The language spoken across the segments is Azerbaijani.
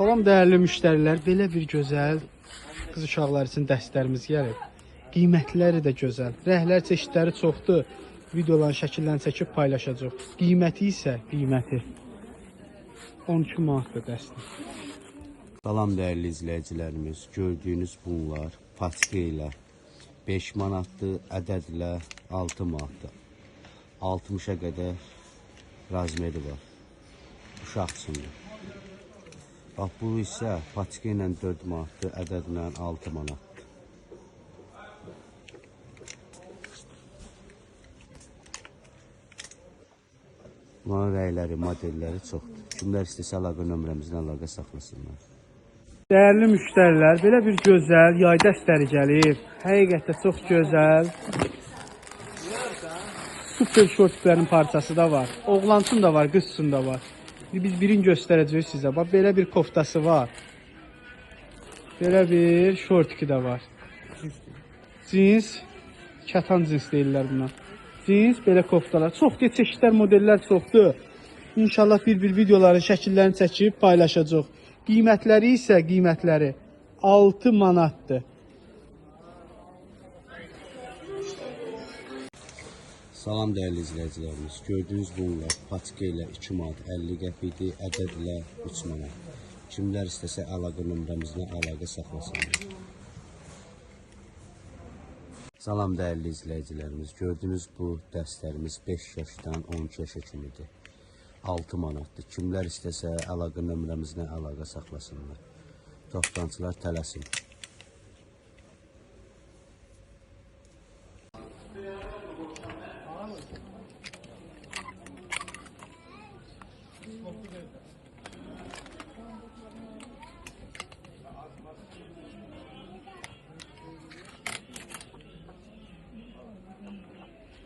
Salam dəyərli müştərilər, belə bir gözəl qız uşaqlar üçün dəstlərimiz gəlib. Qiymətləri də gözəl. Rənglər çeşidləri çoxdur. Videoların şəkillərini çəkib paylaşacağıq. Qiyməti isə qiyməti 12 manatdır dəstə. Salam dəyərli izləyicilərimiz. Gördüyünüz bunlar paçka ilə 5 manatdır, ədədlə 6 manatdır. 60-a qədər razmeri var. Uşaq üçündür. Bax bu isə paçka ilə 4 manatdır, ədədlə 6 manatdır. Bunların rəyləri, modelləri çoxdur. Kimlər istəsə əlaqə nömrəmizlə əlaqə saxlasınlar. Dəyərli müştərilər, belə bir gözəl yay dəstəri gəlib. Həqiqətən çox gözəl. Super şortların parçası da var. Oğlan üçün də var, qız üçün də var. Biz birini göstərəcəyik sizə. Bax belə bir koftası var. Belə bir şortiki də var. Cins, kətan cins deyirlər buna. Cins, belə koftalar. Çox çeşidlər, modellər çoxdur. İnşallah bir-bir videoların şəkillərini çəkib paylaşacağıq. Qiymətləri isə qiymətləri 6 manatdır. Salam dəyərli izləyicilərimiz. Gördüyünüz bunlar paçka ilə 2 manat 50 qəpikdir, ədədlə 3 manat. Kimlər istəsə əlaqə nömrəmizlə əlaqə saxlasınlar. Salam dəyərli izləyicilərimiz. Gördüyünüz bu dəstlərimiz 5 yaşdan 12 yaşa kimidir. 6 manatdır. Kimlər istəsə əlaqə nömrəmizlə əlaqə saxlasınlar. Toplantılar tələsin.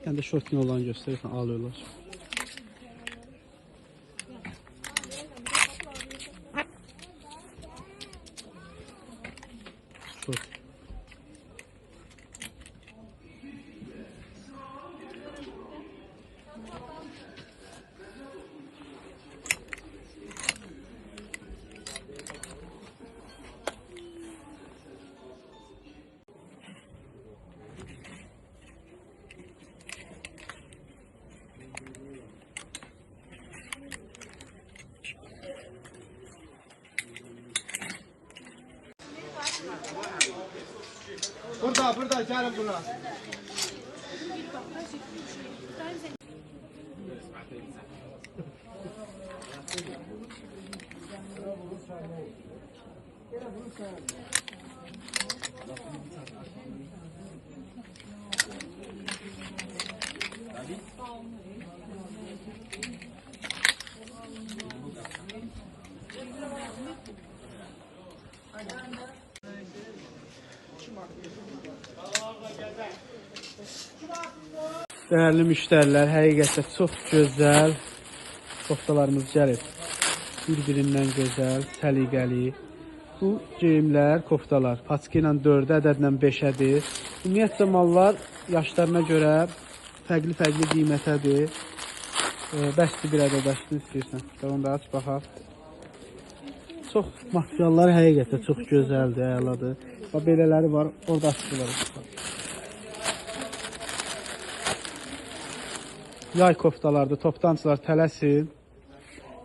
Yəni də şortun olanı göstərirsən, alıyorlar. Şort. Burada, burada, gəlin bura. Dəyərli müştərilər, həqiqətən çox gözəl koftalarımız gəlib. Bir-birindən gözəl, səliqəli. Bu geyimlər, koftalar paçka ilə 4-ə, ədədlə 5-ədir. Ümumiyyətcə mallar yaşlarına görə fərqli-fərqli qiymətədir. Bəsdir bir ədəd açdın istəyirsən. Onu da aç baxaq. Çox materiallar həqiqətən çox gözəldir, əladır. Bax belələri var, orada açıqlar var. Yay koftalardır, toptancılar tələsin.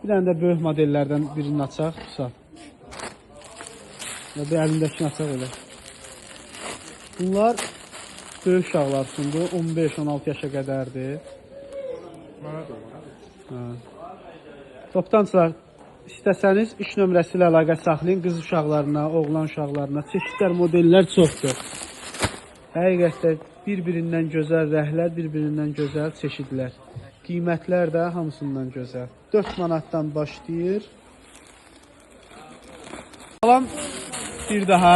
Bir dənə də böyük modellərdən birini açaq, Vüsal. Ya bir əlindəkini açaq elə. Bunlar böyük uşaqlar üçündür, 15-16 yaşa qədərdir. Hə. Toptancılar, istəsəniz iş nömrəsi ilə əlaqə saxlayın. Qız uşaqlarına, oğlan uşaqlarına çeşidlər, modellər çoxdur. Həqiqətən bir-birindən gözəl rəhlər, bir-birindən gözəl çeşidlər. Qiymətlər də hamısından gözəl. 4 manatdan başlayır. Salam bir daha.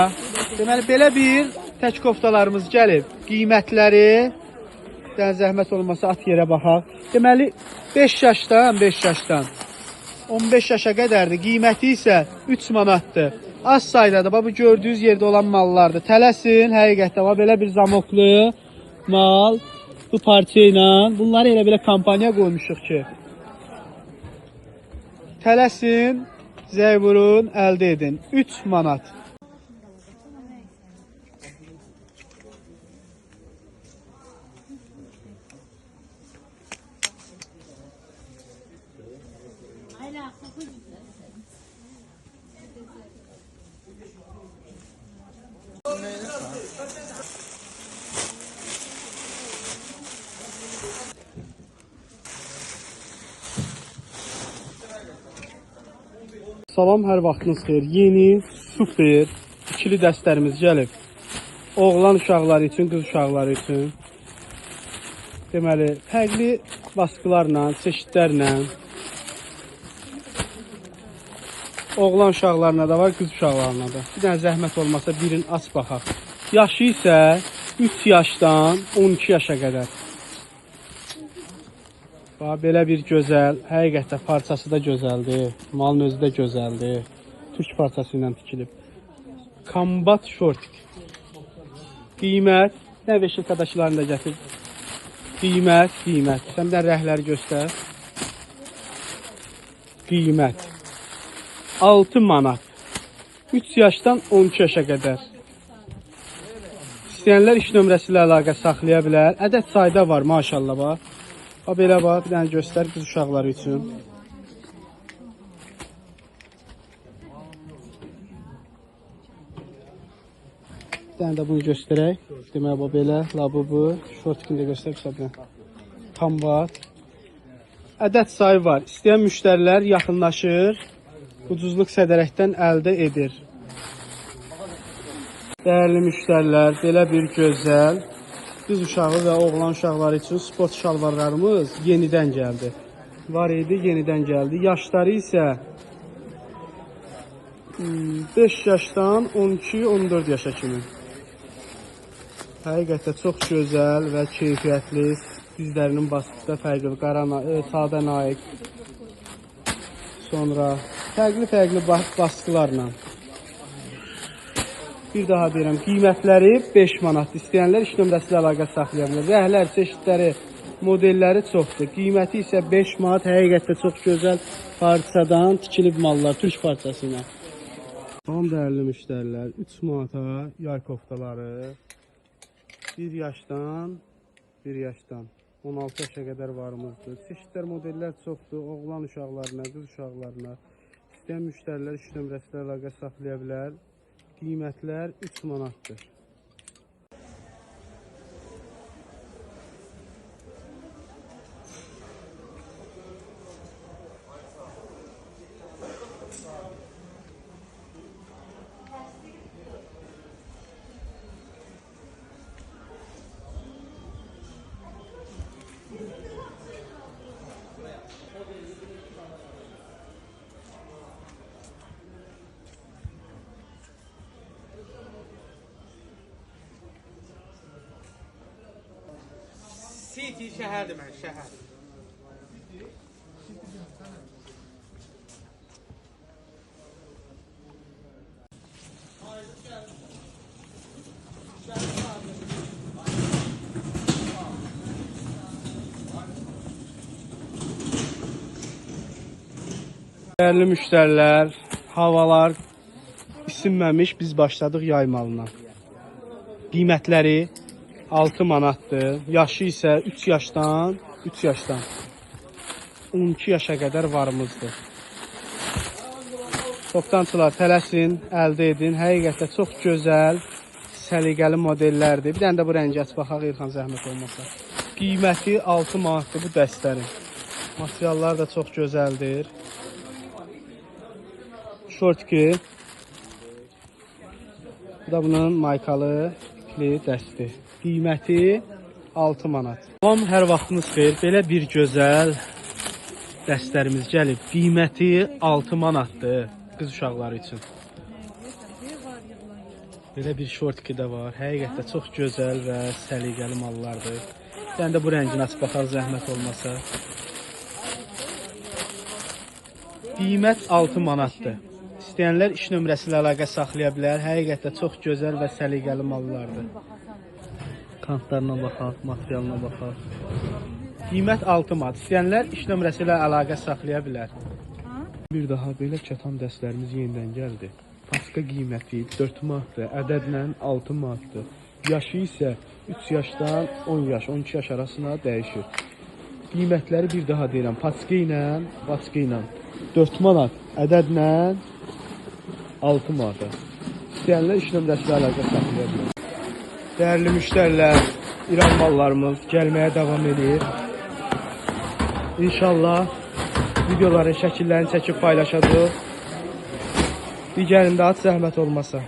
Deməli belə bir tək koftalarımız gəlib. Qiymətləri dən zəhmət olmasa at yerə baxaq. Deməli 5 yaşdan, 5 yaşdan 15 yaşa qədərdir. Qiyməti isə 3 manatdır. Az saydadır. Bax bu gördüyünüz yerdə olan mallardır. Tələsin, həqiqətən bax belə bir zamoklu mal bu parça ilə. Bunları elə belə kampaniya qoymuşuq ki. Tələsin, Zəng vurun, əldə edin. 3 manat. Salam, hər vaxtınız xeyir. Yeni, super ikili dəstlərimiz gəlib. Oğlan uşaqları üçün, qız uşaqları üçün. Deməli, fərqli baskılarla, çeşidlərlə. Oğlan uşaqlarına da var, qız uşaqlarına da. Bir dənə zəhmət olmasa birini aç baxaq. Yaşı isə 3 yaşdan 12 yaşa qədər. Bax, belə bir gözəl, həqiqətən parçası da gözəldir. Malın özü də gözəldir. Türk parçası ilə tikilib. Kombat şortik. Qiymət, nə veşilkadaşlarını da gətir. Qiymət, qiymət. Sən bir də rəhləri göstər. Qiymət. 6 manat. 3 yaşdan 12 yaşa qədər. İstəyənlər iş nömrəsi ilə əlaqə saxlaya bilər. Ədəd sayda var, maşallah bax. Bax, belə bax, bir dənə göstər qız uşaqları üçün. Bir dənə də bunu göstərək. Deməli, bax, belə, labubu, şortikini də göstər, bir dənə. Kombat. Ədəd sayı var. İstəyən müştərilər yaxınlaşır, ucuzluq sədərəkdən əldə edir. Dəyərli müştərilər, belə bir gözəl qız uşağı və oğlan uşaqları üçün sport şalvarlarımız yenidən gəldi. Var idi, yenidən gəldi. Yaşları isə 5 yaşdan 12-14 yaşa kimi. Həqiqətən çox gözəl və keyfiyyətli. Dizlərinin baskısı da fərqli. Qara, sadə Nike. Sonra fərqli-fərqli baskılarla. Bir daha deyirəm, qiymətləri 5 manatdır. İstəyənlər iş nömrəsi ilə əlaqə saxlaya bilər. Rəhlər, çeşidləri, modelləri çoxdur. Qiyməti isə 5 manat. Həqiqətdə çox gözəl parçadan tikilib mallar, türk parçası ilə. Salam dəyərli müştərilər, 3 manata yay koftaları 1 yaşdan 16 yaşa qədər varımızdır. Çeşidlər, modellər çoxdur. Oğlan uşaqlarına, qız uşaqlarına. İstəyən müştərilər iş nömrəsi ilə əlaqə saxlaya bilər. Qiymətlər 3 manatdır. City şəhərdir mən, şəhər. Dəyərli müştərilər, havalar isinməmiş, biz başladıq yay malına. Qiymətləri 6 manatdır. Yaşı isə 3 yaşdan 12 yaşa qədər varımızdır. Toptançılar tələsin, əldə edin. Həqiqətən çox gözəl, səliqəli modellərdir. Bir dənə də bu rəngi aç baxaq, İlxan, zəhmət olmasa. Qiyməti 6 manatdır bu dəstərin. Materiallar da çox gözəldir. Şortki. Bu da bunun maykalı ipli dəsti. Qiyməti 6 manat. Salam, hər vaxtınız xeyir. Belə bir gözəl dəstlərimiz gəlib. Qiyməti 6 manatdır qız uşaqları üçün. Belə bir şortki də var. Həqiqətən çox gözəl və səliqəli mallardır. Bir dənə də bu rəngini aç baxaq, zəhmət olmasa. Qiymət 6 manatdır. İstəyənlər iş nömrəsi ilə əlaqə saxlaya bilər. Həqiqətən çox gözəl və səliqəli mallardır. Kantlarına baxaq, materialına baxaq. Qiymət 6 manat. İstəyənlər iş nömrəsi ilə əlaqə saxlaya bilər. Bir daha belə kətan dəstlərimiz yenidən gəldi. Paçka qiyməti 4 manatdır, ədədlə 6 manatdır. Yaşı isə 3 yaşdan 10 yaş, 12 yaş arasına dəyişir. Qiymətləri bir daha deyirəm, paçka ilə 4 manat, ədədlə 6 manata. İstəyənlər iş nömrəsi ilə əlaqə saxlaya bilər. Dəyərli müştərilər, İran mallarımız gəlməyə davam edir. İnşallah videoların şəkillərini çəkib paylaşacağıq. Digərində at zəhmət olmasa.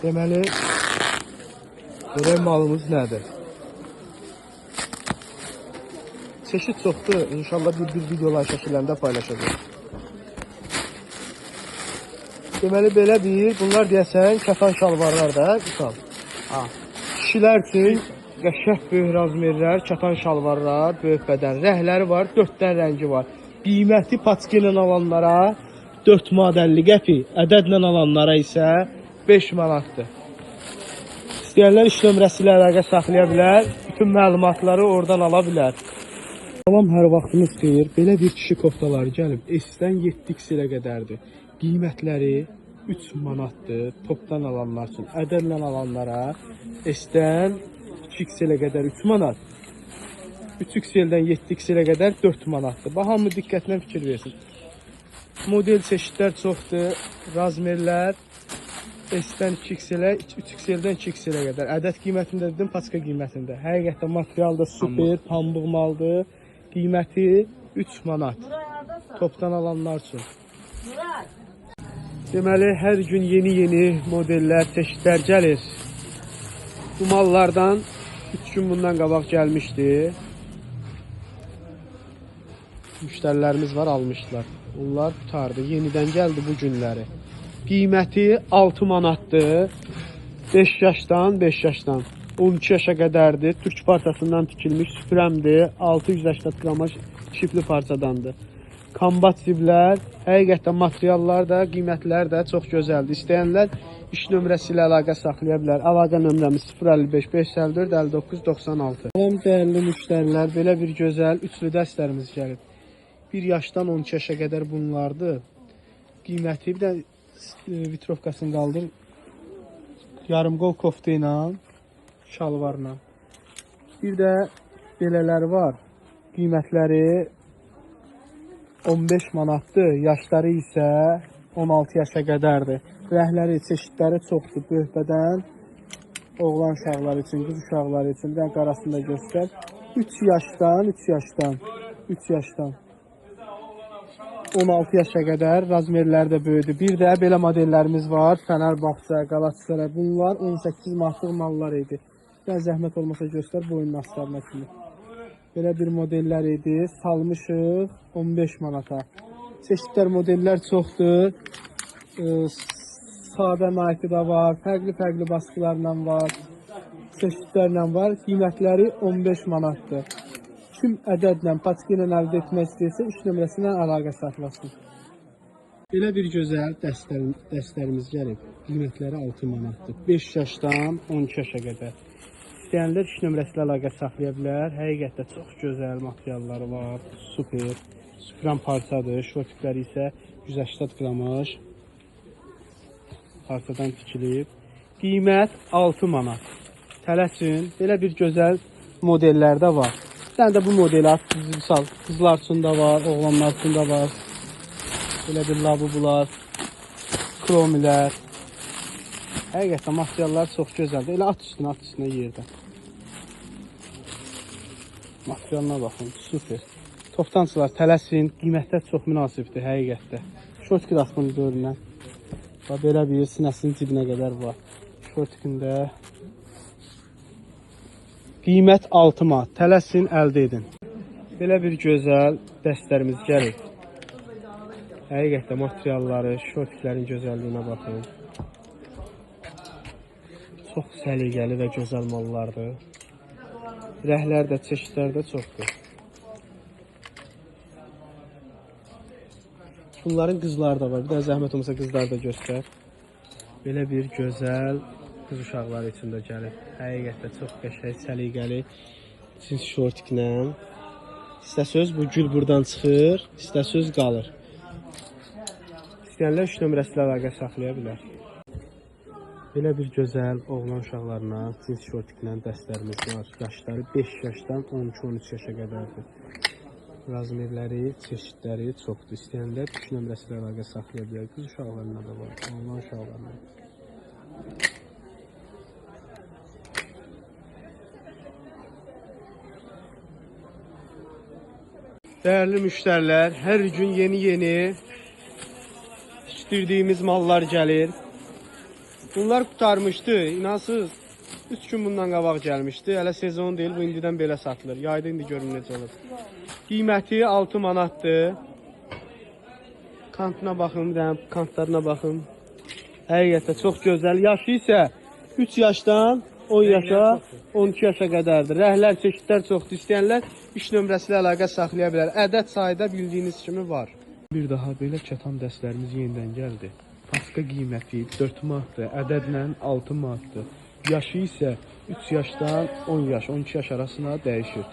Deməli, görək malımız nədir? Çeşid çoxdur. İnşallah bir-bir videolar şəkillərində paylaşacağıq. Deməli, belə bir, bunlar deyəsən kətan şalvarlar da, misal. Kişilər üçün qəşəng böyük razmerlər, kətan şalvarlar, böyük bədən rəhləri var, 4 dənə rəngi var. Qiyməti paçka ilə alanlara 4 manat 50 qəpik, ədədlə alanlara isə 5 manatdır. İstəyənlər iş nömrəsi ilə əlaqə saxlaya bilər, bütün məlumatları oradan ala bilər. Salam, hər vaxtınız xeyir. Belə bir kişi koftaları gəlib, S-dən 7XL-ə qədərdir. Qiymətləri 3 manatdır topdan alanlar üçün. Ədədlə alanlara S-dən 2XL-ə qədər 3 manat, 3XL-dən 7XL-ə qədər 4 manatdır. Bax, hamı diqqətlə fikir versin. Model çeşidlər çoxdur, razmerlər S-dən 2XL-ə, 3XL-dən 2XL-ə qədər. Ədəd qiymətində dedim, paçka qiymətində. Həqiqətən material da super, pambıq maldır. Qiyməti 3 manat. Topdan alanlar üçün. Deməli, hər gün yeni-yeni modellər, çeşidlər gəlir. Bu mallardan 3 gün bundan qabaq gəlmişdi. Müştərilərimiz var, almışdılar. Onlar qurtardı. Yenidən gəldi bu günləri. Qiyməti 6 manatdır. 5 yaşdan, 5 yaşdan 12 yaşa qədərdir. Türk parçasından tikilmiş süpürəmdir. 680 qramaj çipli parçadandır. Kombat ziblər, həqiqətən materiallar da, qiymətlər də çox gözəldir. İstəyənlər iş nömrəsi ilə əlaqə saxlaya bilər. Əlaqə nömrəmiz 055 554 59 96. Salam dəyərli müştərilər, belə bir gözəl üçlü dəstlərimiz gəlib. 1 yaşdan 12 yaşa qədər bunlardır. Qiyməti bir də vitrovkasını qaldır. Yarımqol kofta ilə, şalvarla. Bir də belələri var. Qiymətləri 15 manatdır. Yaşları isə 16 yaşa qədərdir. Rəhləri, çeşidləri çoxdur. Böyük bədən oğlan uşaqları üçün, qız uşaqları üçün. Bir dənə qarasını da göstər. 3 yaşdan, 3 yaşdan, 3 yaşdan 16 yaşa qədər razmerləri də böyüdü. Bir də belə modellərimiz var. Fenerbahçe, Galatasaray. Bunlar 18 manatlıq mallar idi. Bir zəhmət olmasa göstər boyunun astarına kimi. Belə bir modellər idi. Salmışıq 15 manata. Çeşidlər, modellər çoxdur. Sadə Nike da var. Fərqli-fərqli baskılarla var. Çeşidlərlə var. Qiymətləri 15 manatdır. Kim ədədlə, paçka ilə əldə etmək istəyirsə, iş nömrəsi ilə əlaqə saxlasın. Belə bir gözəl dəstlərimiz gəlib. Qiymətləri 6 manatdır. 5 yaşdan 12 yaşa qədər. İstəyənlər iş nömrəsi ilə əlaqə saxlaya bilər. Həqiqətdə çox gözəl materialları var. Super. Süpürən parçadır. Şortikləri isə 180 qramaj parçadan tikilib. Qiymət 6 manat. Tələsin. Belə bir gözəl modellər də var. Bir dənə də bu modeli at, misal, qızlar üçün də var, oğlanlar üçün də var. Belə bir labubular, kromilər. Həqiqətən materiallar çox gözəldir. Elə at üstünə, at üstünə yerdə. Materialına baxın, super. Toptancılar tələsin, qiymətlər çox münasibdir həqiqətdə. Şortki də atını görünən. Bax, belə bir sinəsinin dibinə qədər var. Şortkində qiymət 6 manat. Tələsin, əldə edin. Belə bir gözəl dəstlərimiz gəlir. Həqiqətən materialları, şortiklərin gözəlliyinə baxın. Çox səliqəli və gözəl mallardır. Rəhlər də, çeşidlər də çoxdur. Bunların qızları da var. Bir də zəhmət olmasa qızları da göstər. Belə bir gözəl Qız uşaqları üçün də gəlib. Həqiqətdə çox qəşəng, səliqəli cins şortiklə. İstəsəz bu gül buradan çıxır, istəsəz qalır. İstəyənlər 3 nömrəsi ilə əlaqə saxlaya bilər. Belə bir gözəl oğlan uşaqlarına cins şortiklə dəstlərimiz var. Yaşları 5 yaşdan 12-13 yaşa qədərdir. Razmerləri, çeşidləri çoxdur. İstəyənlər 3 nömrəsi ilə əlaqə saxlaya bilər. Qız uşaqlarına da var, oğlan uşaqlarına. Dəyərli müştərilər, hər gün yeni-yeni tikdirdiyimiz mallar gəlir. Bunlar qurtarmışdı, inansız. 3 gün bundan qabaq gəlmişdi. Hələ sezon deyil, bu indidən belə satılır. Yayda indi görün necə olur. Qiyməti 6 manatdır. Kantına baxın, bir dənə kantlarına baxın. Həqiqətən çox gözəl. Yaşı isə 3 yaşdan 10 yaşa, 12 yaşa qədərdir. Rəhlər, çeşidlər çoxdur. İstəyənlər iş nömrəsi ilə əlaqə saxlaya bilər. Ədəd sayda bildiyiniz kimi var. Bir daha belə kətan dəstlərimiz yenidən gəldi. Paska qiyməti 4 manatdır, ədədlə 6 manatdır. Yaşı isə 3 yaşdan 10 yaş, 12 yaş arasına dəyişir.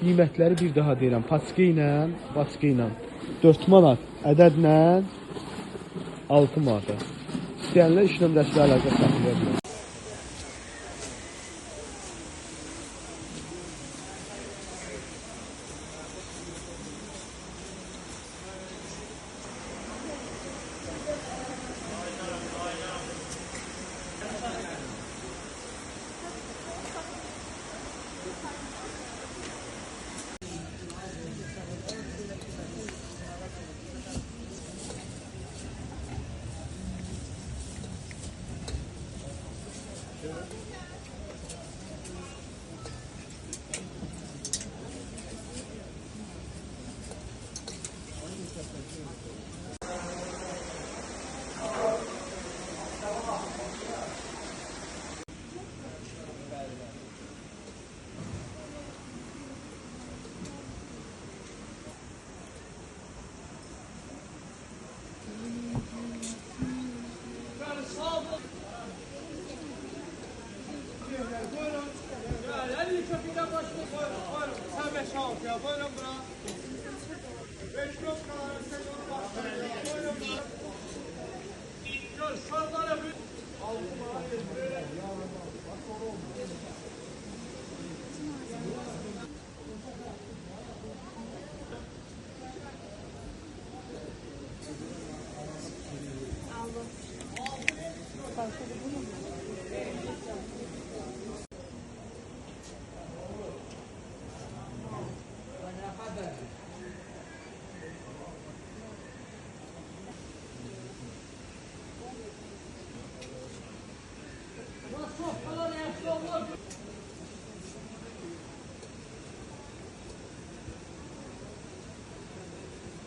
Qiymətləri bir daha deyirəm, paçka ilə 4 manat, ədədlə 6 manata. İstəyənlər iş nömrəsi ilə əlaqə saxlaya bilər. Sen 5-6 ya, buyurun bura. 5 noktaları sezonu başlıyor. Buyurun bura. Gör, şartlara bir...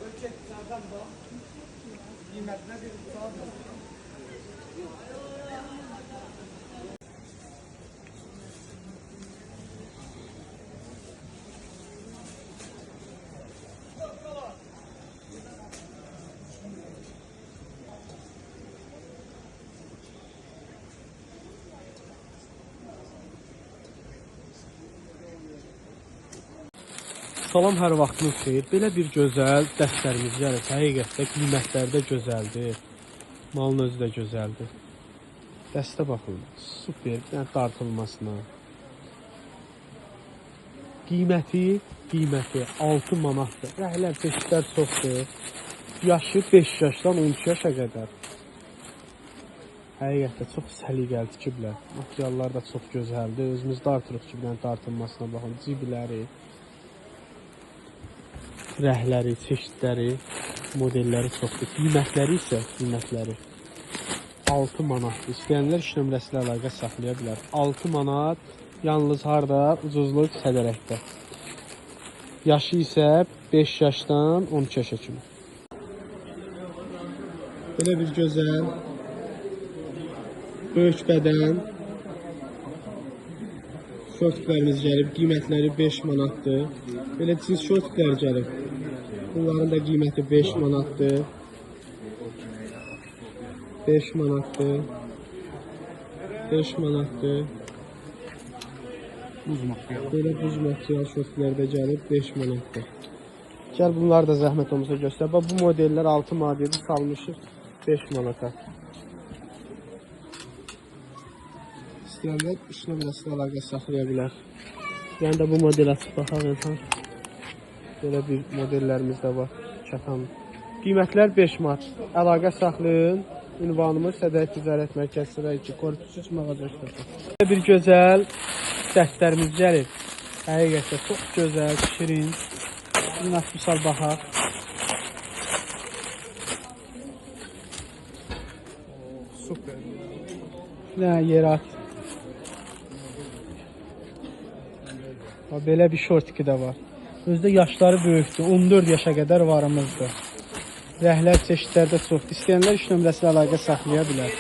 Ölçeklerden bak. Kıymetine bir saat. Salam, hər vaxtınız xeyir. Belə bir gözəl dəstlərimiz gəlib. Həqiqətdə qiymətləri də gözəldir. Malın özü də gözəldir. Dəstə baxın, super, bir dənə dartılmasına. Qiyməti 6 manatdır. Rəhlər, çeşidlər çoxdur. Yaşı 5 yaşdan 12 yaşa qədər. Həqiqətdə çox səliqəli tikiblər. Materiallar da çox gözəldir. Özümüz dartırıq ki, bir dənə dartılmasına baxın. Cibləri, rəhləri, çeşidləri, modelləri çoxdur. Qiymətləri isə, qiymətləri 6 manatdır. İstəyənlər iş nömrəsi ilə əlaqə saxlaya bilər. 6 manat yalnız harda? Ucuzluq Sədərəkdə. Yaşı isə 5 yaşdan 12 yaşa kimi. Belə bir gözəl, böyük bədən şortiklərimiz gəlib. Qiymətləri 5 manatdır. Belə cins şortiklər gəlib. Bunların da qiyməti 5 manatdır. 5 manatdır. 5 manatdır. Buz materialı. Belə buz material şortlar da gəlib 5 manatdır. Gəl bunlar da zəhmət olmasa göstər. Bax bu modellər 6 manat idi, salmışıq 5 manata. İstəyənlər iş nömrəsinə əlaqə saxlaya bilər. Yəni də bu model açıb baxaq insan. Belə bir modellərimiz də var. Çatan. Qiymətlər 5 manat. Əlaqə saxlayın. Ünvanımız Sədəyə Ticarət Mərkəzi sıra 2, korpus 3 mağaza 3. Belə bir gözəl dəstlərimiz gəlir. Həqiqətən çox gözəl, şirin. Bunu misal baxaq. Super. Nə yer at. Bax, belə bir şortiki də var. Özdə yaşları böyükdür. 14 yaşa qədər varımızdır. Rəhlər, çeşidlər də çoxdur. İstəyənlər iş nömrəsinə əlaqə saxlaya bilər.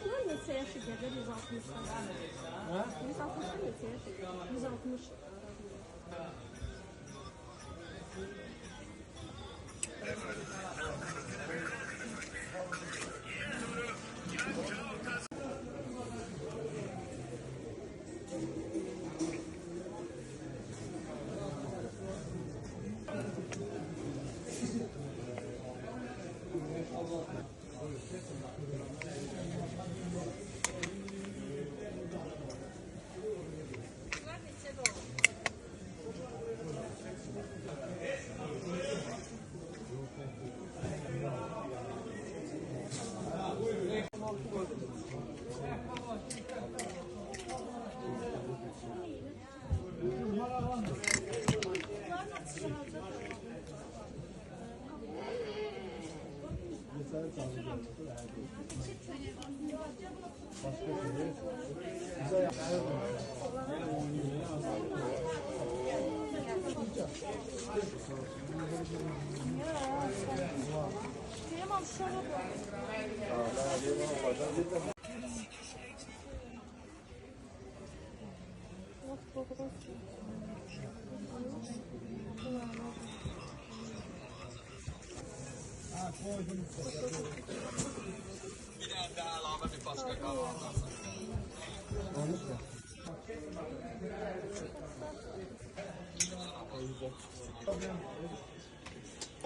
Bunlar neçə yaşı gəlir? 160-dan. Hə? 160-dan neçə yaşı gəlir? 160.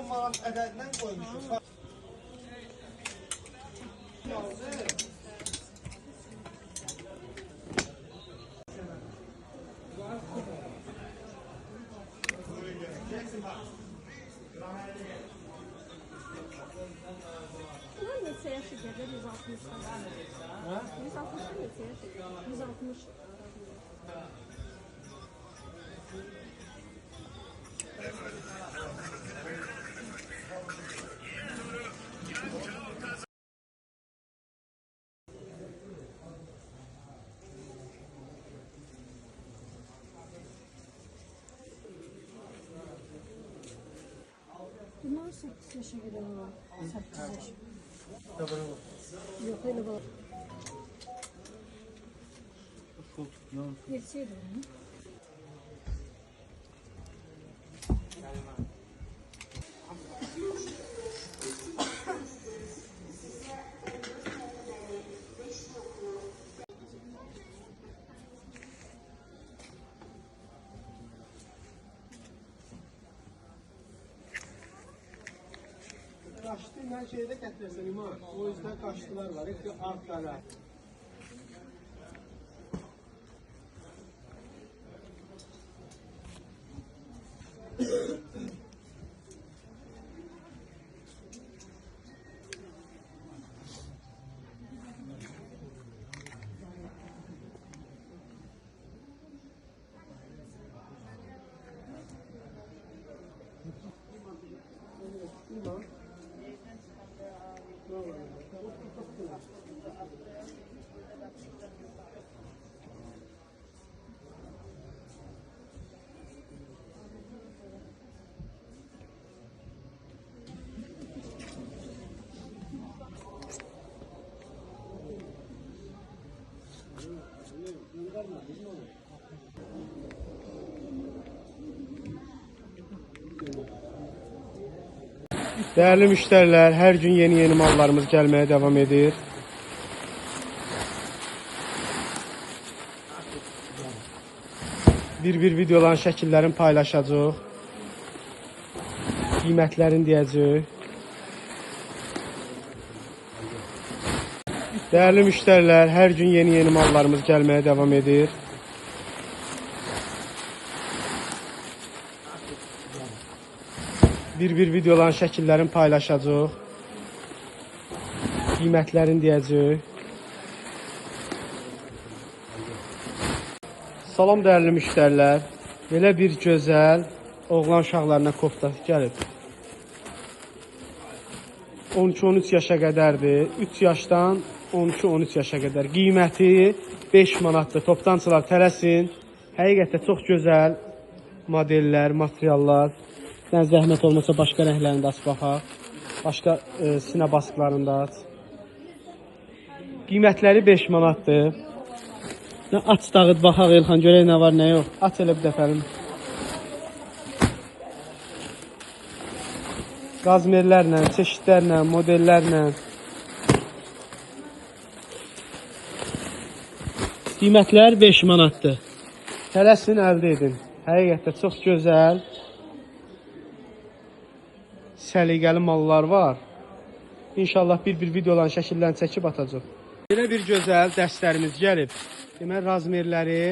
Manat ədədindən qoymuşuq. Bunlar neçə yaşı gəlir? 160-dan. Hə? 160-dan neçə yaşı gəlir? 160. Bunlar 8 yaşa qədər var. 8 yaş. Yox, elə var. Neçə idi onun? Qaçdı, mən şeydə gətirəsən İman. O yüzden qaçdılar var, ki artlara. Dəyərli müştərilər, hər gün yeni-yeni mallarımız gəlməyə davam edir. Bir-bir videoların şəkillərini paylaşacağıq. Qiymətlərini deyəcəyik. Dəyərli müştərilər, hər gün yeni-yeni mallarımız gəlməyə davam edir. Bir-bir videoların şəkillərini paylaşacağıq. Qiymətlərini deyəcəyik. Salam dəyərli müştərilər. Belə bir gözəl oğlan uşaqlarına kofta gəlib. 12-13 yaşa qədərdir. 3 yaşdan 12-13 yaşa qədər. Qiyməti 5 manatdır. Toptançılar tələsin. Həqiqətdə çox gözəl modellər, materiallar. Sən zəhmət olmasa başqa rənglərini də aç baxaq. Başqa sinə baskılarını da aç. Qiymətləri 5 manatdır. Aç dağıt baxaq Elxan, görək nə var, nə yox. Aç elə bir dəfəlim. Qazmerlərlə, çeşidlərlə, modellərlə. Qiymətlər 5 manatdır. Tələsin, əldə edin. Həqiqətdə çox gözəl, səliqəli mallar var. İnşallah bir-bir videoların şəkillərini çəkib atacaq. Belə bir gözəl dəstlərimiz gəlib. Deməli, razmerləri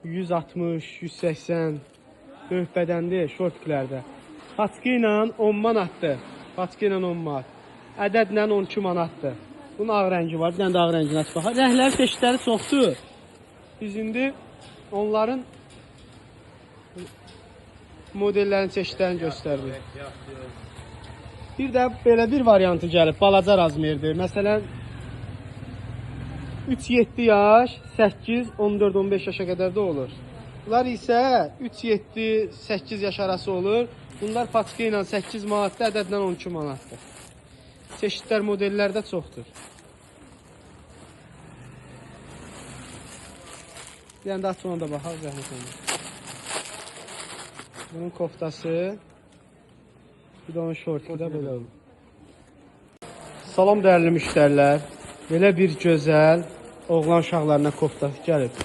160, 180 böyük bədənli şortiklərdə. Paçkı ilə 10 manatdır. Paçkı ilə 10 manat. Ədədlə 12 manatdır. Bunun ağ rəngi var. Bir dənə də ağ rəngini aç baxaq. Rəngləri, çeşidləri çoxdur. Biz indi onların modellərin çeşidlərini göstərdik. Bir də belə bir variantı gəlib. Balaca razmerdir. Məsələn, 3-7 yaş, 8, 14, 15 yaşa qədər də olur. Bunlar isə 3-7, 8 yaş arası olur. Bunlar paçka ilə 8 manatdır, ədədlə 12 manatdır. Çeşidlər, modellər də çoxdur. Bir dənə də aç ona da baxaq, zəhmət olmasa. Bunun koftası, bir də onun şortiki də belə olur. Salam dəyərli müştərilər. Belə bir gözəl oğlan uşaqlarına kofta gəlib.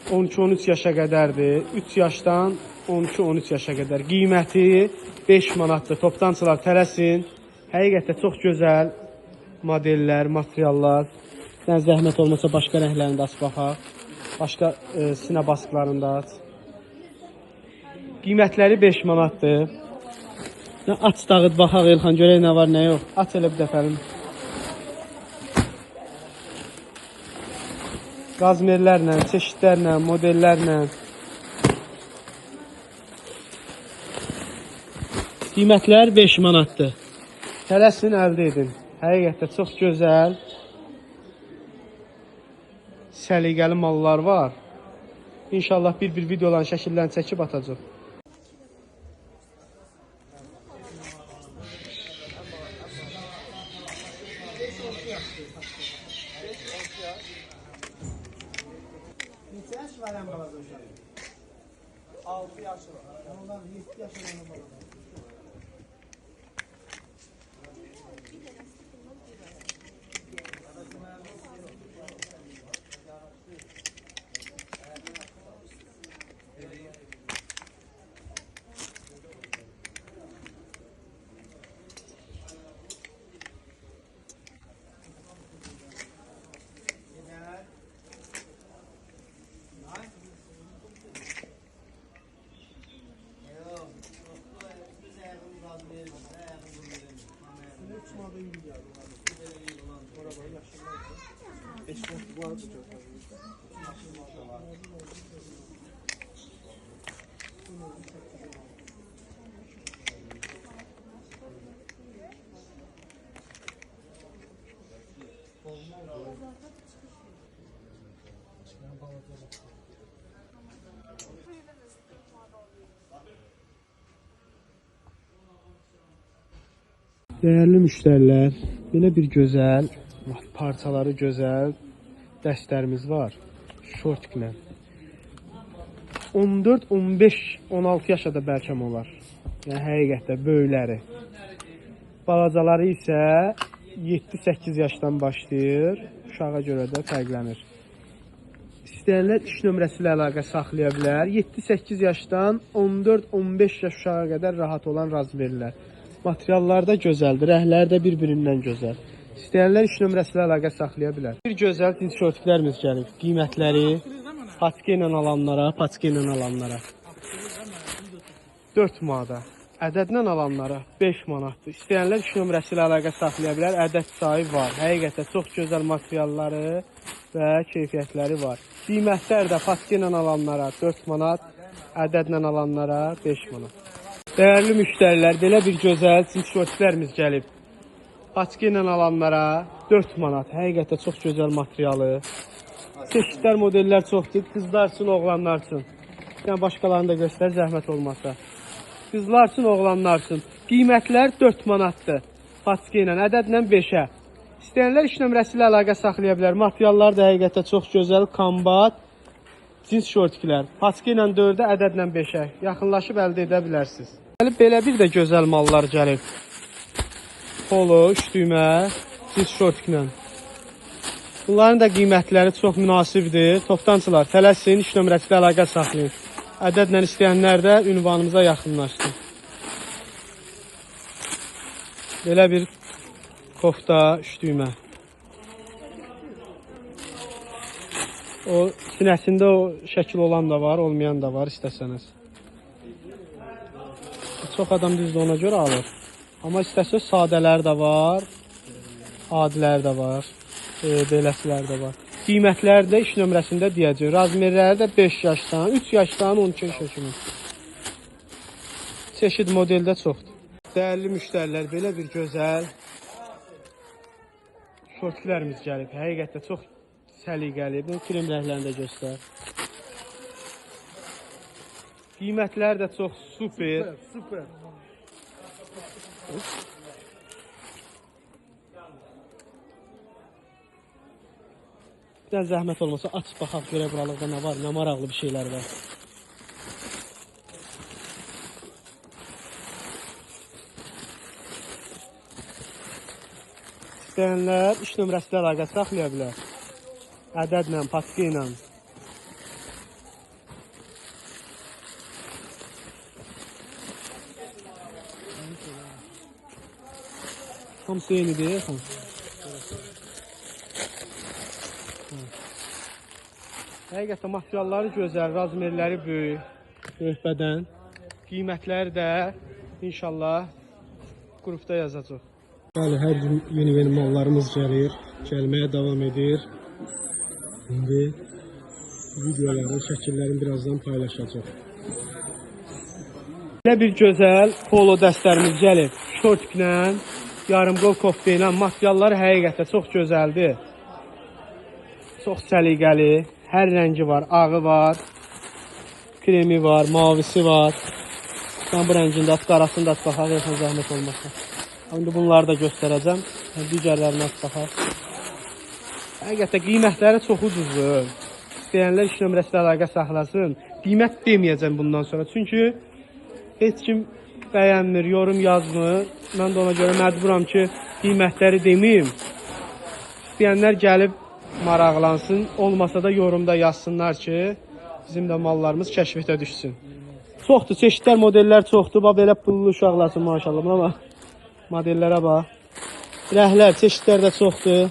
12-13 yaşa qədərdir. 3 yaşdan 12-13 yaşa qədər. Qiyməti 5 manatdır. Toptançılar tələsin. Həqiqətdə çox gözəl modellər, materiallar. Sən zəhmət olmasa başqa rənglərini də aç baxaq. Başqa sinə baskılarını da aç. Qiymətləri 5 manatdır. Aç dağıt baxaq Elxan, görək nə var, nə yox. Aç elə bir dəfəlim. Qazmerlərlə, çeşidlərlə, modellərlə. Qiymətlər 5 manatdır. Tələsin, əldə edin. Həqiqətdə çox gözəl, səliqəli mallar var. İnşallah bir-bir videoların şəkillərini çəkib atacaq. Neçə yaş var ən balaca uşaq? 6 yaşı var. Yəni onlar 7 yaş olan balaca. 3 manata yüngül gəldi. Ora bax, yaşıllar. Eşqət bu arada çox. Dəyərli müştərilər, belə bir gözəl, parçaları gözəl dəstlərimiz var. Şortiklə. 14, 15, 16 yaşa da bəlkəm olar. Yəni həqiqətdə böyükləri. Balacaları isə 7-8 yaşdan başlayır. Uşağa görə də fərqlənir. İstəyənlər iş nömrəsi ilə əlaqə saxlaya bilər. 7-8 yaşdan 14-15 yaş uşağa qədər rahat olan razmerlər. Materiallar da gözəldir, rəhlər də bir-birindən gözəl. İstəyənlər iş nömrəsi ilə əlaqə saxlaya bilər. Bir gözəl cins şortiklərimiz gəlib. Qiymətləri paçka ilə alanlara, paçka ilə alanlara 4 manata, ədədlə alanlara 5 manatdır. İstəyənlər iş nömrəsi ilə əlaqə saxlaya bilər. Ədəd sayı var. Həqiqətən çox gözəl materialları və keyfiyyətləri var. Qiymətlər də paçka ilə alanlara 4 manat, ədədlə alanlara 5 manat. Dəyərli müştərilər, belə bir gözəl cins şortlərimiz gəlib. Paçka ilə alanlara 4 manat. Həqiqətən çox gözəl materialı. Çeşidlər, modellər çoxdur. Qızlar üçün, oğlanlar üçün. Yəni başqalarını da göstər, zəhmət olmasa. Qızlar üçün, oğlanlar üçün. Qiymətlər 4 manatdır. Paçka ilə, ədədlə 5-ə. İstəyənlər iş nömrəsi ilə əlaqə saxlaya bilər. Materiallar da həqiqətən çox gözəl, kombat, cins şortiklər. Paçka ilə 4-ə, ədədlə 5-ə. Yaxınlaşıb əldə edə bilərsiniz. Gəlib belə bir də gözəl mallar gəlib. Polo, 3 düymə, cins şortiklə. Bunların da qiymətləri çox münasibdir. Toptançılar, tələsin, iş nömrəsi ilə əlaqə saxlayın. Ədədlə istəyənlər də ünvanımıza yaxınlaşsın. Belə bir kofta, 3 düymə. O sinəsində o şəkil olan da var, olmayan da var istəsəniz. Çox adam düzdür ona görə alır. Amma istəsəniz sadələr də var, adilər də var, beləsilər də var. Qiymətləri də iş nömrəsində deyəcək. Razmerləri də 5 yaşdan, 3 yaşdan 12 yaşa kimi. Çeşid modeldə çoxdur. Dəyərli müştərilər, belə bir gözəl şortlərimiz gəlib. Həqiqətdə çox səliqəli. Bunu krem rənglərini də göstər. Qiymətlər də çox super. Süper. Bir dənə zəhmət olmasa aç baxaq görək buralıqda nə var, nə maraqlı bir şeylər var. İstəyənlər iş nömrəsi ilə əlaqə saxlaya bilər. Ədədlə, paçka ilə. Hamısı eynidir, xan. Həqiqətən materialları gözəl, razmerləri böyük, böyük bədən. Qiymətləri də inşallah qrupda yazacaq. Bəli, hər gün yeni-yeni mallarımız gəlir, gəlməyə davam edir. İndi videoların, şəkillərini birazdan paylaşacaq. Belə bir gözəl polo dəstlərimiz gəlib. Şortiklə, yarımqol kofta ilə materialları həqiqətən çox gözəldir. Çox səliqəli, hər rəngi var, ağı var, kremi var, mavisi var. Sən bu rəngini də at, qarasını da at baxaq, Elxan zəhmət olmasa. İndi bunları da göstərəcəm. Digərlərini at baxaq. Həqiqətən qiymətləri çox ucuzdur. İstəyənlər iş nömrəsi ilə əlaqə saxlasın. Qiymət deməyəcəm bundan sonra. Çünki heç kim bəyənmir, yorum yazmır. Mən də ona görə məcburam ki, qiymətləri deməyim. İstəyənlər gəlib maraqlansın. Olmasa da yorumda yazsınlar ki, bizim də mallarımız kəşfiyyətə düşsün. Çoxdur, çeşidlər, modellər çoxdur. Bax, belə pullu uşaqlar üçün maşallah. Buna bax, modellərə bax. Rəhlər, çeşidlər də çoxdur.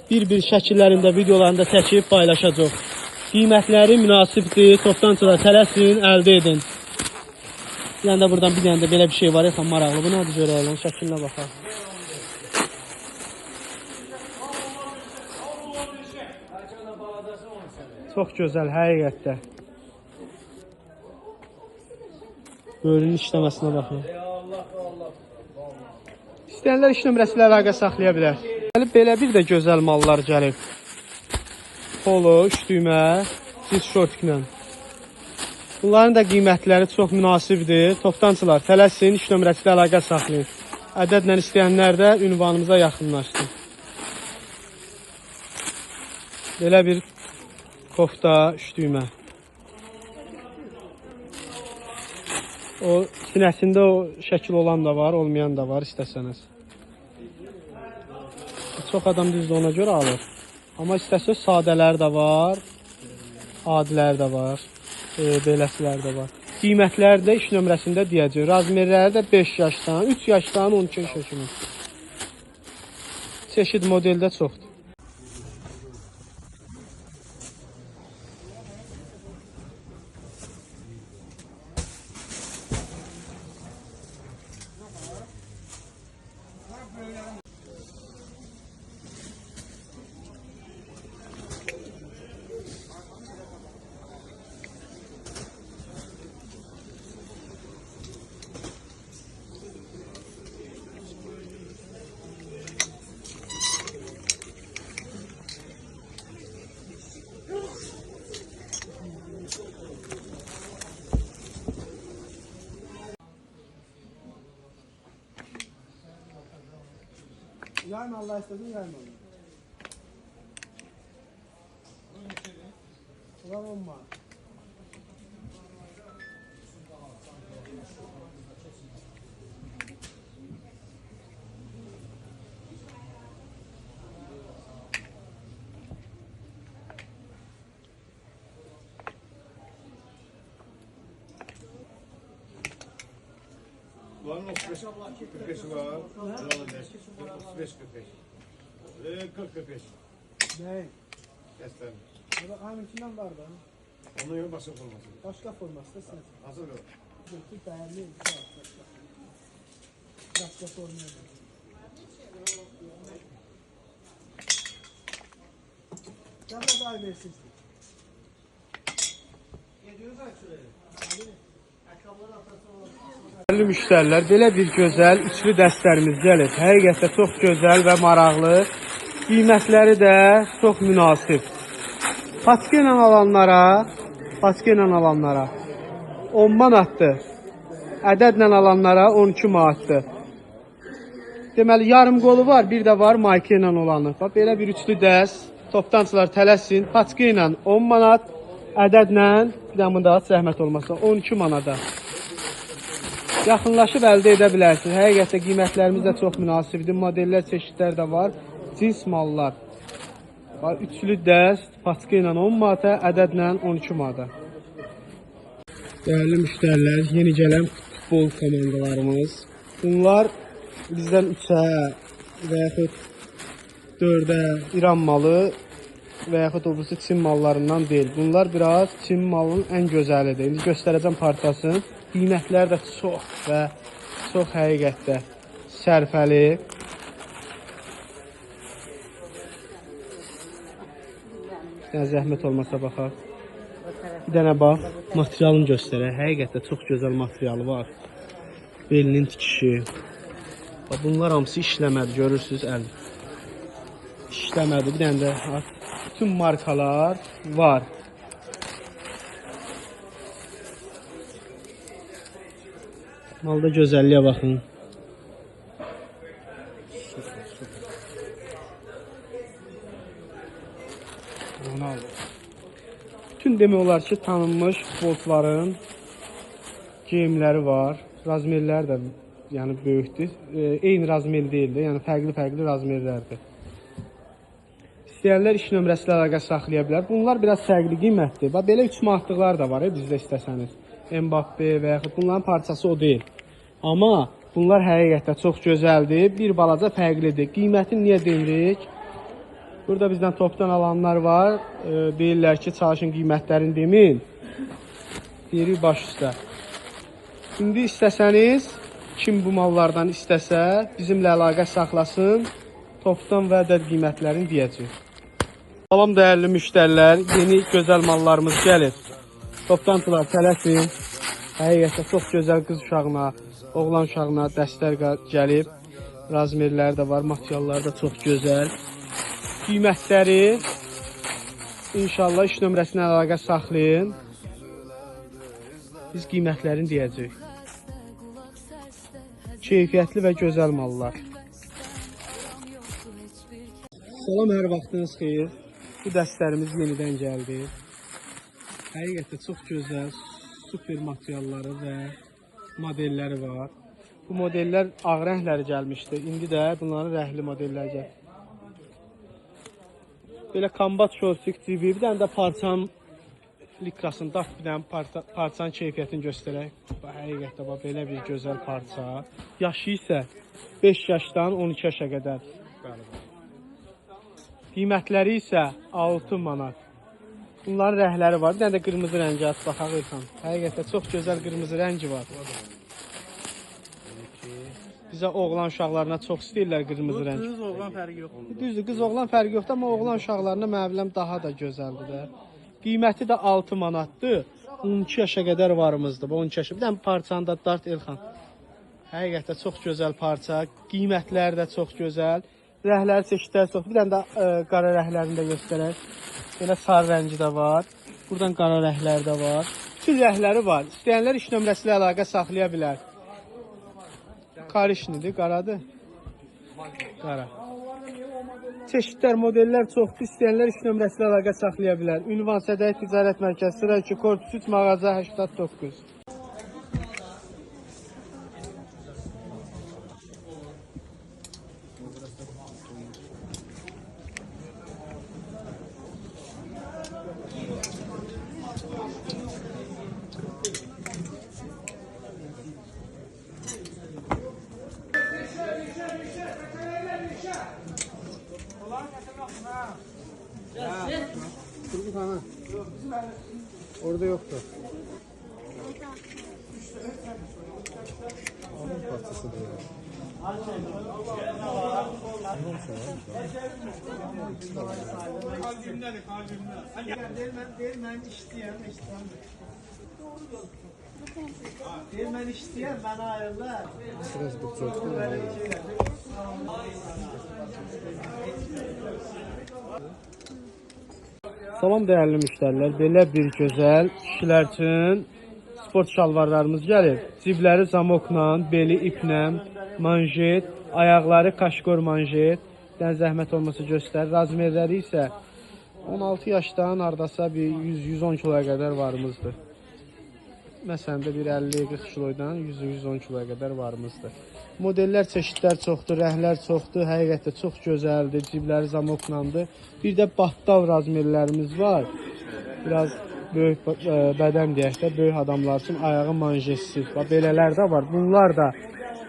Bir-bir şəkillərində, videolarında çəkib paylaşacaq. Qiymətləri münasibdir. Toptançılar tələsin, əldə edin. Bir dənə də buradan bir dənə də belə bir şey var. Yaxın maraqlı. Bu nədir görək? Şəklinə baxaq. Çox gözəl həqiqətdə. Böyrünün işləməsinə baxın. İstəyənlər iş nömrəsi ilə əlaqə saxlaya bilər. Gəlib belə bir də gözəl mallar gəlib. Polo, üç düymə, cins şortiklə. Bunların da qiymətləri çox münasibdir. Toptançılar tələsin, iş nömrəsi ilə əlaqə saxlayın. Ədədlə istəyənlər də ünvanımıza yaxınlaşsın. Belə bir kofta, üç düymə. O sinəsində o şəkil olan da var, olmayan da var istəsəniz. Çox adam düzdür ona görə alır. Amma istəsəniz sadələr də var, adilər də var, beləsilər də var. Qiymətləri də iş nömrəsində deyəcək. Razmerləri də 5 yaşdan, 3 yaşdan 12 yaşa kimi. Çeşid modeldə çoxdur. Yayma Allah istedin yayma Allah. Ulan olma. Bunların 35 45'i var. 35 45. 40 45. Ne? Destan. Bak hanginkinden var da. Onun yok başka forması. Başka forması da sen. Hazır yok. Götür değerli. Başka formu yok. Sen de ay versin. 700 ay şuraya. Dəyərli müştərilər, belə bir gözəl üçlü dəstlərimiz gəlir. Həqiqətən çox gözəl və maraqlı. Qiymətləri də çox münasib. Paçka ilə alanlara 10 manatdır. Ədədlə alanlara 12 manatdır. Deməli, yarım qolu var, bir də var mayka ilə olanı. Bax, belə bir üçlü dəst. Toptançılar tələsin. Paçka ilə 10 manat, ədədlə, bir də bunu da zəhmət olmasa 12 manata. Yaxınlaşıb əldə edə bilərsiniz. Həqiqətən qiymətlərimiz də çox münasibdir. Modellər, çeşidlər də var. Cins mallar. Bax, üçlü dəst, paçka ilə 10 manata, ədədlə 12 manata. Dəyərli müştərilər, yeni gələn futbol komandalarımız. Bunlar bizdən 3-ə və yaxud 4-ə İran malı və yaxud o birisi Çin mallarından deyil. Bunlar biraz Çin malının ən gözəlidir. İndi göstərəcəm parçasını. Qiymətlər də çox və çox həqiqətdə sərfəli. Bir dənə zəhmət olmasa baxaq. Bir dənə bax, materialını göstərək. Həqiqətdə çox gözəl materialı var. Belinin tikişi. Bax, bunlar hamısı işləmədi, görürsünüz əl. İşləmədi. Bir dənə də bütün markalar var. Malda gözəlliyə baxın. Ronaldo. Bütün demək olar ki, tanınmış futbolçuların geyimləri var. Razmerlər də yəni böyükdür. Eyni razmer deyildi, yəni fərqli-fərqli razmerlərdir. İstəyənlər iş nömrəsi ilə əlaqə saxlaya bilər. Bunlar biraz fərqli qiymətdir. Bax, belə 3 manatlıqlar da var bizdə istəsəniz. Mbappe və yaxud bunların parçası o deyil. Amma bunlar həqiqətdə çox gözəldir. Bir balaca fərqlidir. Qiymətini niyə demirik? Burada bizdən topdan alanlar var. Deyirlər ki, çalışın qiymətlərini demin. Deyirik baş üstə. İndi istəsəniz, kim bu mallardan istəsə, bizimlə əlaqə saxlasın. Topdan və ədəd qiymətlərini deyəcək. Salam dəyərli müştərilər, yeni gözəl mallarımız gəlir. Toplantılar tələsin. Həqiqətən çox gözəl qız uşağına, oğlan uşağına dəstlər gəlib. Razmerləri də var, materialları da çox gözəl. Qiymətləri inşallah iş nömrəsinə əlaqə saxlayın. Biz qiymətlərini deyəcəyik. Keyfiyyətli və gözəl mallar. Salam, hər vaxtınız xeyir. Bu dəstlərimiz yenidən gəldi. Həqiqətən çox gözəl, super materialları və modelləri var. Bu modellər ağ rəngləri gəlmişdi. İndi də bunların rəngli modelləri gəldi. Belə kombat şortik cibi, bir dənə də parçanın likrasını dart, bir dənə parçanın keyfiyyətini göstərək. Həqiqətən bax, belə bir gözəl parça. Yaşı isə 5 yaşdan 12 yaşa qədər. Qiymətləri isə 6 manat. Bunların rəngləri var. Bir dənə də qırmızı rəngi at baxaq İlxan. Həqiqətən çox gözəl qırmızı rəngi var. Bizə oğlan uşaqlarına çox istəyirlər qırmızı rəng. Qız oğlan fərqi yox. Düzdür, qız oğlan fərqi yoxdur, amma oğlan uşaqlarına mənə biləm daha da gözəldir də. Qiyməti də 6 manatdır. 12 yaşa qədər varımızdır. Bu 12 yaşa. Bir dənə parçanı da dart İlxan. Həqiqətən çox gözəl parça. Qiymətləri də çox gözəl. Rəngləri çeşidləri çox. Bir dənə də qara rənglərini də göstərək. Belə sarı rəngi də var. Buradan qara rəngləri də var. Bütün rəngləri var. İstəyənlər iş nömrəsi ilə əlaqə saxlaya bilər. Karışnidir, qaradır. Qara. Çeşidlər, modellər çoxdur. İstəyənlər iş nömrəsi ilə əlaqə saxlaya bilər. Ünvan Sədəyi Ticarət Mərkəzi, sıra 2, korpus 3, mağaza 89. Orada yoktu. Onun parçası değil. Deyir mən işləyəm, işləyəm. Deyir mən işləyəm, mənə ayrılar. Biraz bu çok. Salam dəyərli müştərilər, belə bir gözəl kişilər üçün sport şalvarlarımız gəlir. Cibləri zamokla, beli iplə, manjet, ayaqları kaşkor manjet. Dən zəhmət olmasa göstər. Razmerləri isə 16 yaşdan hardasa bir 100-110 kiloya qədər varımızdır. Məsələn də bir 50-40 kiloydan 100-110 kiloya qədər varımızdır. Modellər, çeşidlər çoxdur, rənglər çoxdur. Həqiqətən çox gözəldir, cibləri zamoklandır. Bir də batdal razmerlərimiz var. Biraz böyük bədən deyək də, böyük adamlar üçün ayağı manjetsiz. Bax, belələr də var. Bunlar da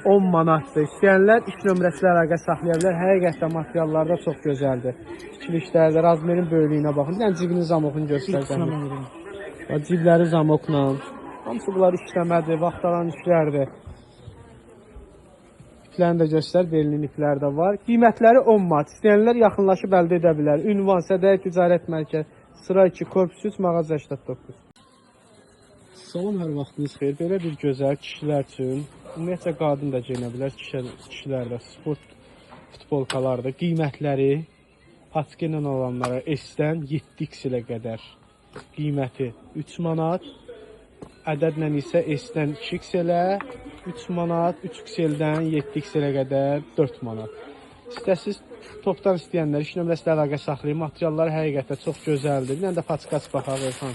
10 manatdır. İstəyənlər iş nömrəsi ilə əlaqə saxlaya bilər. Həqiqətən materiallar da çox gözəldir. Tikilişlərdə razmerin böyüklüyünə baxın. Bir dənə cibinin zamokunu göstərəcəm. Bax, cibləri zamokla. Hamısı bunlar işləmədir, vaxt alan işlərdir. İplərini də göstər, belinin ipləri də var. Qiymətləri 10 manat. İstəyənlər yaxınlaşıb əldə edə bilər. Ünvan Sədəyi Ticarət Mərkəzi, sıra 2, korpus 3, mağaza 89. Salam, hər vaxtınız xeyir. Belə bir gözəl kişilər üçün, ümumiyyətcə qadın da geyinə bilər, kişilər də sport futbolkalardır. Qiymətləri paçka ilə olanlara S-dən 7X-ilə qədər qiyməti 3 manat. Ədədlə isə S-dən 2XL-ə 3 manat, 3XL-dən 7XL-ə qədər 4 manat. İstəsiz topdan istəyənlər iş nömrəsi ilə əlaqə saxlayın. Materiallar həqiqətən çox gözəldir. Bir dənə də paçkaç baxaq İlxan.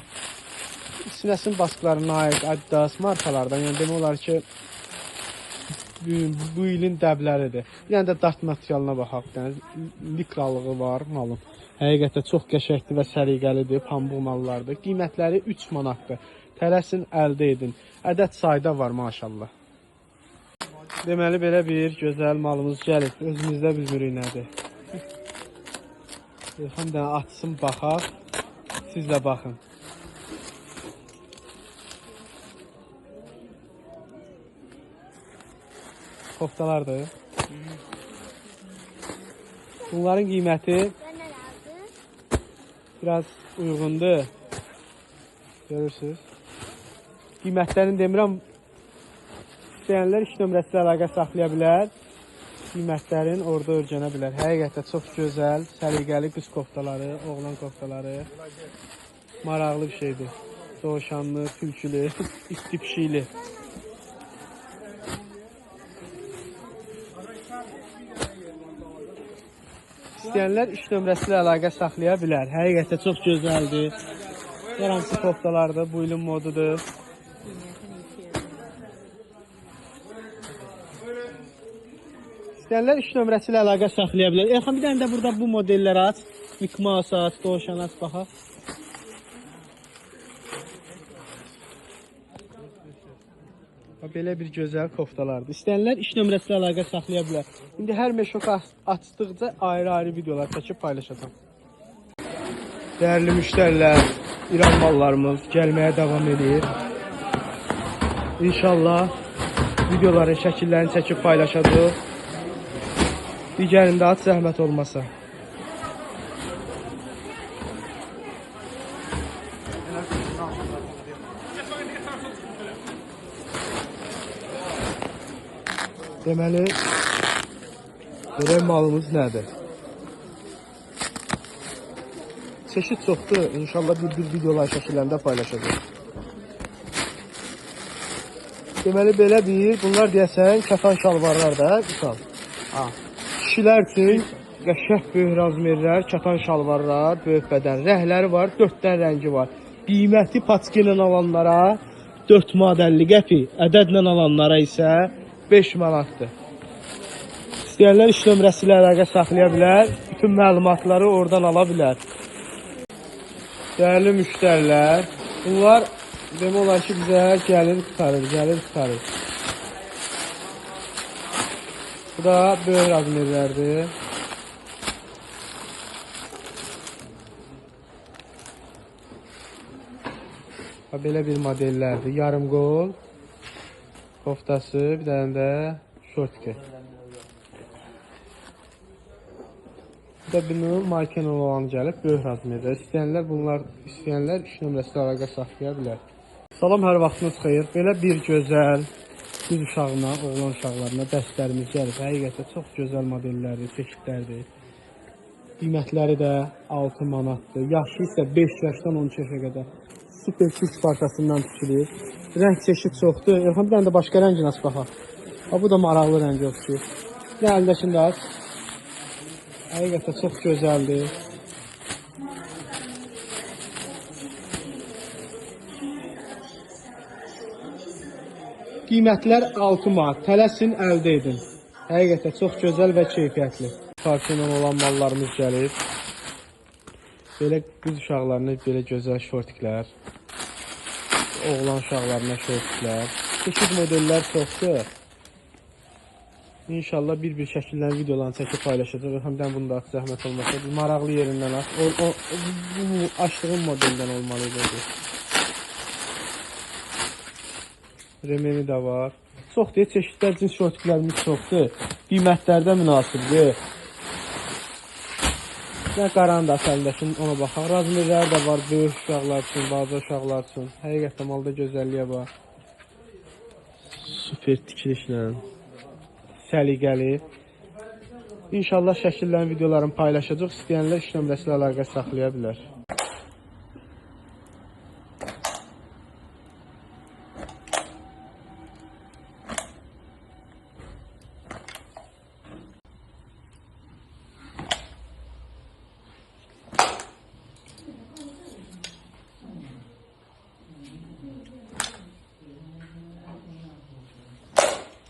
Sinəsinin baskıları Nike, Adidas markalardan, yəni demək olar ki, bu ilin dəbləridir. Bir dənə də dart materialına baxaq. Bir dənə likralığı var malın. Həqiqətən çox qəşəngdir və səliqəlidir, pambıq mallardır. Qiymətləri 3 manatdır. Tələsin, əldə edin. Ədəd sayda var maşallah. Deməli, belə bir gözəl malımız gəlib. Özümüzdə bilmirik nədir. İlxan dənə açsın, baxaq. Siz də baxın. Koftalardır. Bunların qiyməti Biraz uyğundur. Görürsünüz. Qiymətlərini demirəm. İstəyənlər iş nömrəsi ilə əlaqə saxlaya bilər. Qiymətlərini orada öyrənə bilər. Həqiqətən çox gözəl, səliqəli qız koftaları, oğlan koftaları. Maraqlı bir şeydir. Dovşanlı, tülkülü, itli pişikli. İstəyənlər iş nömrəsi ilə əlaqə saxlaya bilər. Həqiqətən çox gözəldir. Hər hansı koftalardır, bu ilin modudur. İstəyənlər iş nömrəsi ilə əlaqə saxlaya bilər. Elxan, bir dənə də burada bu modelləri aç. Mickey Mouse aç, dovşan aç, baxaq. Belə bir gözəl koftalardır. İstəyənlər iş nömrəsi ilə əlaqə saxlaya bilər. İndi hər meşok açdıqca ayrı-ayrı videolar çəkib paylaşacağam. Dəyərli müştərilər, İran mallarımız gəlməyə davam edir. İnşallah videoların şəkillərini çəkib paylaşacağıq. Digərində aç, zəhmət olmasa. Deməli, görək malımız nədir? Çeşid çoxdur. İnşallah bir-bir videolar şəkillərində paylaşacaq. Deməli, belə bir, bunlar deyəsən, kətan şalvarlar da, misal. Kişilər üçün qəşəng böyük razmerlər, kətan şalvarlar, böyük bədən rəhləri var, 4 dənə rəngi var. Qiyməti paçka ilə alanlara 4 manat 50 qəpik, ədədlə alanlara isə 5 manatdır. İstəyənlər iş nömrəsi ilə əlaqə saxlaya bilər, bütün məlumatları oradan ala bilər. Dəyərli müştərilər, bunlar demək olar ki, bizə gəlir, qurtarır, gəlir, qurtarır. Bu da böyük razmerlərdir. Belə bir modellərdir. Yarım qol koftası, bir dənə də şortki. Bu da bunun manken olanı gəlib, böyük razmerdə. İstəyənlər bunlar, istəyənlər iş nömrəsi ilə əlaqə saxlaya bilər. Salam, hər vaxtınız xeyir. Belə bir gözəl qız uşağına, oğlan uşaqlarına dəstlərimiz gəlib. Həqiqətən çox gözəl modellərdir, çeşidlərdir. Qiymətləri də 6 manatdır. Yaşı isə 5 yaşdan 12 yaşa qədər. Super türk parçasından tikilir. Rəng çeşid çoxdur. Elxan, bir dənə də başqa rəngini aç baxaq. Bu da maraqlı rəng oxşuyur. Bir əlindəkini də aç. Həqiqətən çox gözəldir. Qiymətlər 6 manat. Tələsin, əldə edin. Həqiqətən çox gözəl və keyfiyyətli. Parça ilə olan mallarımız gəlib. Belə qız uşaqlarına belə gözəl şortiklər, oğlan uşaqlarına şortiklər. Çeşid modellər çoxdur. İnşallah bir-bir şəkillərin videolarını çəkib paylaşacaq. Həm də bunu da aç, zəhmət olmasa. Bir maraqlı yerindən aç. Bu açdığım modeldən olmalıydı. Remeni də var. Çoxdur, çeşidlər, cins şortiklərimiz çoxdur. Qiymətlər də münasibdir. Nə qaranı da əlindəkin, ona baxaq. Razmerlər də var, böyük uşaqlar üçün, balaca uşaqlar üçün. Həqiqətən malda gözəlliyə bax. Super tikilişlə, səliqəli. İnşallah şəkillərin, videolarını paylaşacaq. İstəyənlər iş nömrəsi ilə əlaqə saxlaya bilər.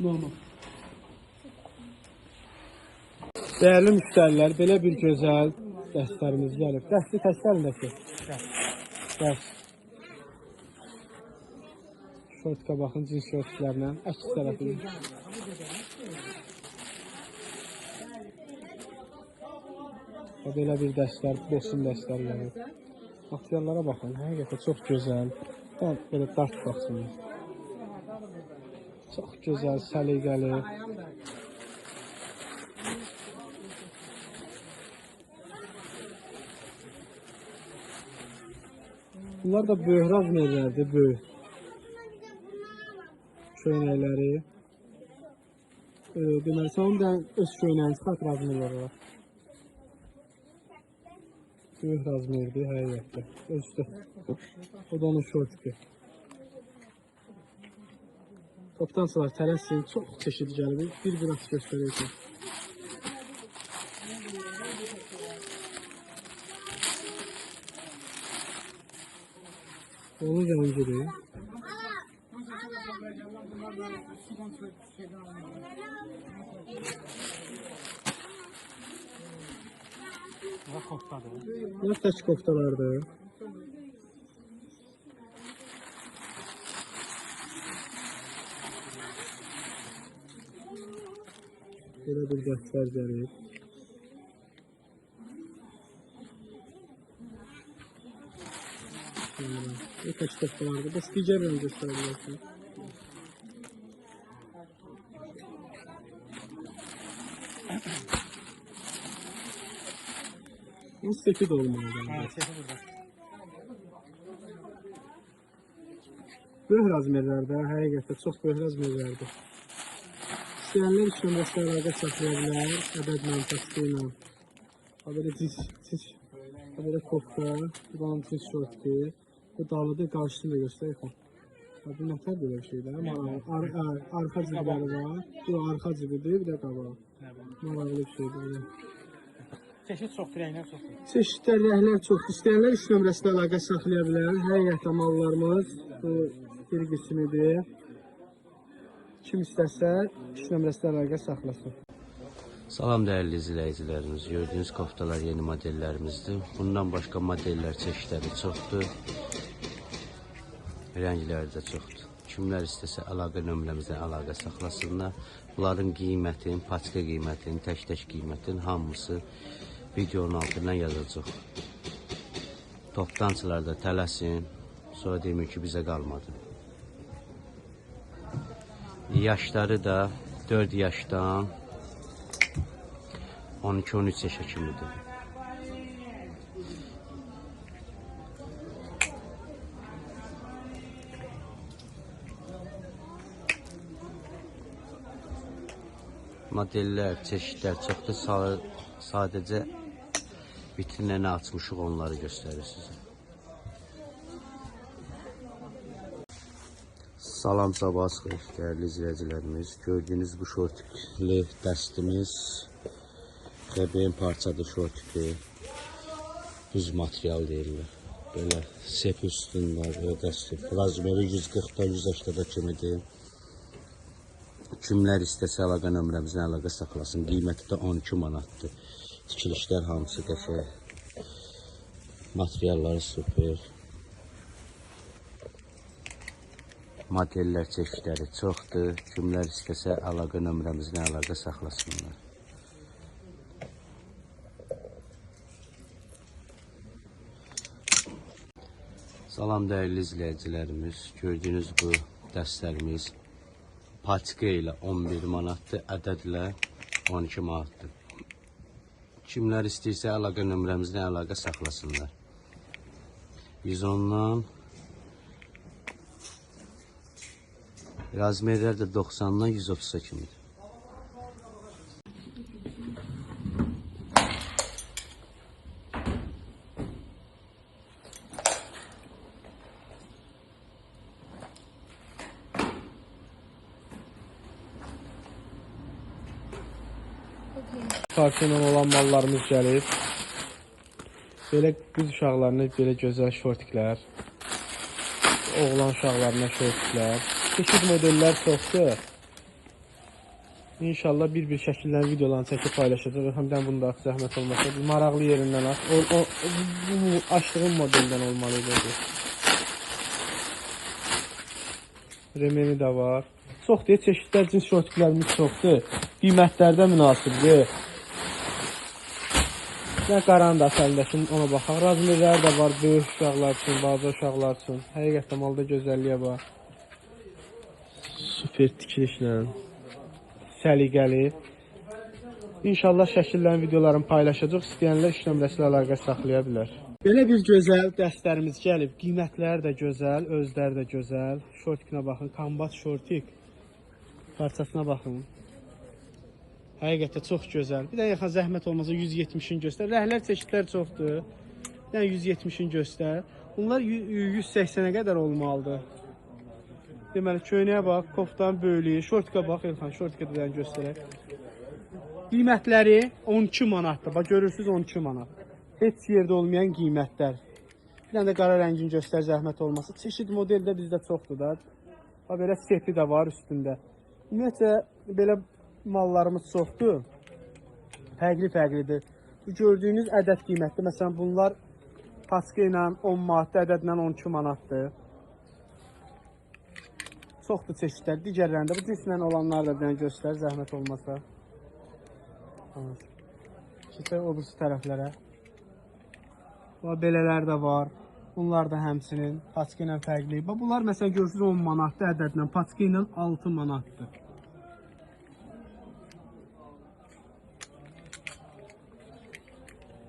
Normal. Dəyərli müştərilər, belə bir gözəl dəstlərimiz gəlib. Dəsti təklərindəki. Dəst. Şortka baxın, cins şortlarla. Əks tərəfini. Və belə bir dəstlər, bosun dəstlər gəlib. Materiallara baxın, həqiqətən çox gözəl. Belə dart baxsınlar. Çox gözəl, səliqəli. Bunlar da böyük razmerlərdir, böyük. Köynəkləri. Deməli, sən da öz köynəyini çıxart razmerləri var. Böyük razmerdir həqiqətdə. Özü də. O da onun şortiki. Toptançılar tələsin, çox çeşid gəlib. Bir-bir açıq göstərirsən. Onun rəngidir. Bunlar koftadır. Bunlar tək koftalardır. Belə bir dəstər gəlib. Bu tək koftalardır. Bəs digər rəng göstərə bilərsən. Bunun seti də olmalıdır. Hə, seti burada. Böyük razmerlərdə, həqiqətən çox böyük razmerlərdir. İstəyənlər iş nömrəsinə əlaqə saxlaya bilər, ədədlə, taksi ilə. Ha, belə cins, ha, belə kofta, bu da onun cins şortki. Bu dalıdır, qarşısını da göstərək. Ha, bu nətər belə bir şeydir, maraqlı. Arxa cibləri var. Bu arxa cibidir, bir də qabağı. Maraqlı bir şeydir. Bu. Çeşit çoxdur, rənglər çoxdur. Çeşidlər, rənglər çoxdur. İstəyənlər iş nömrəsinə əlaqə saxlaya bilər. Həqiqətən mallarımız bu bir qismidir. Kim istəsə iş nömrəsinə əlaqə saxlasın. Salam dəyərli izləyicilərimiz. Gördüyünüz koftalar yeni modellərimizdir. Bundan başqa modellər çeşidləri çoxdur. Rəngləri də çoxdur. Kimlər istəsə əlaqə nömrəmizlə əlaqə saxlasınlar. Bunların qiymətini, paçka qiymətini, tək-tək qiymətini hamısı videonun altından yazacaq. Toptançılar da tələsin. Sonra demir ki, bizə qalmadı. Yaşları da 4 yaşdan 12-13 yaşa kimidir. Modellər, çeşidlər çoxdur. Sadəcə vitrinə nə açmışıq onları göstərir sizə. Salam, sabah xeyir dəyərli izləyicilərimiz. Gördüyünüz bu şortikli dəstimiz XBM parçadır şortikli. Düz material deyirlər. Belə sep üstündə belə dəsti. Razmeri 140-dan 180-a kimidir. Kimlər istəsə əlaqə nömrəmizlə əlaqə saxlasın. Qiyməti də 12 manatdır. Tikilişlər hamısı qəşəng. Materialları super. Modellər çeşidləri çoxdur. Kimlər istəsə əlaqə nömrəmizlə əlaqə saxlasınlar. Salam dəyərli izləyicilərimiz. Gördüyünüz bu dəstlərimiz paçka ilə 11 manatdır, ədədlə 12 manatdır. Kimlər istəyirsə əlaqə nömrəmizlə əlaqə saxlasınlar. 110-dan razmerlər də 90-dan 130-a kimidir. Parça ilə olan mallarımız gəlib. Belə qız uşaqlarına belə gözəl şortiklər, oğlan uşaqlarına şortiklər. Çeşid modellər çoxdur. İnşallah bir-bir şəkillərin videolarını çəkib paylaşacaq. Həm bunu da aç, zəhmət olmasa. Bir maraqlı yerindən aç. Bu açdığım modeldən olmalı idi. Remeni də var. Çox deyə çeşidlər, cins şortiklərimiz çoxdur. Qiymətlər də münasibdir. Nə qaranı da əlindəkin ona baxaq. Razmerləri də var, böyük uşaqlar üçün, balaca uşaqlar üçün. Həqiqətən malda gözəlliyə bax. Super tikilişlə, səliqəli. İnşallah şəkillərin, videolarını paylaşacaq. İstəyənlər iş nömrəsi ilə əlaqə saxlaya bilər. Belə bir gözəl dəstlərimiz gəlib. Qiymətləri də gözəl, özləri də gözəl. Şortikinə baxın, kombat şortik. Parçasına baxın. Həqiqətən çox gözəl. Bir də yaxın zəhmət olmasa 170-in göstər. Rəhlər çeşidlər çoxdur. Bir dənə 170-in göstər. Bunlar 180-ə qədər olmalıdır. Deməli, köynəyə bax, koftanın böyüklüyü, şortika bax, Elxan, şortika da bir dənə göstərək. Qiymətləri 12 manatdır. Bax, görürsünüz 12 manat. Heç yerdə olmayan qiymətlər. Bir dənə də qara rəngini göstər, zəhmət olmasa. Çeşid model də bizdə çoxdur da. Bax, belə seti də var üstündə. Ümumiyyətcə, belə mallarımız çoxdur. Fərqli-fərqlidir. Bu gördüyünüz ədəd qiymətdir. Məsələn, bunlar paçka ilə 10 manatdır, ədədlə 12 manatdır. Çoxdur çeşidlər. Digərlərində bu cinslə olanlar da bir dənə göstər, zəhmət olmasa. Keçək o birisi tərəflərə. Bax, belələr də var. Bunlar da həmçinin paçka ilə fərqli. Bax, bunlar məsələn görürsünüz 10 manatdır ədədlə, paçka ilə 6 manatdır.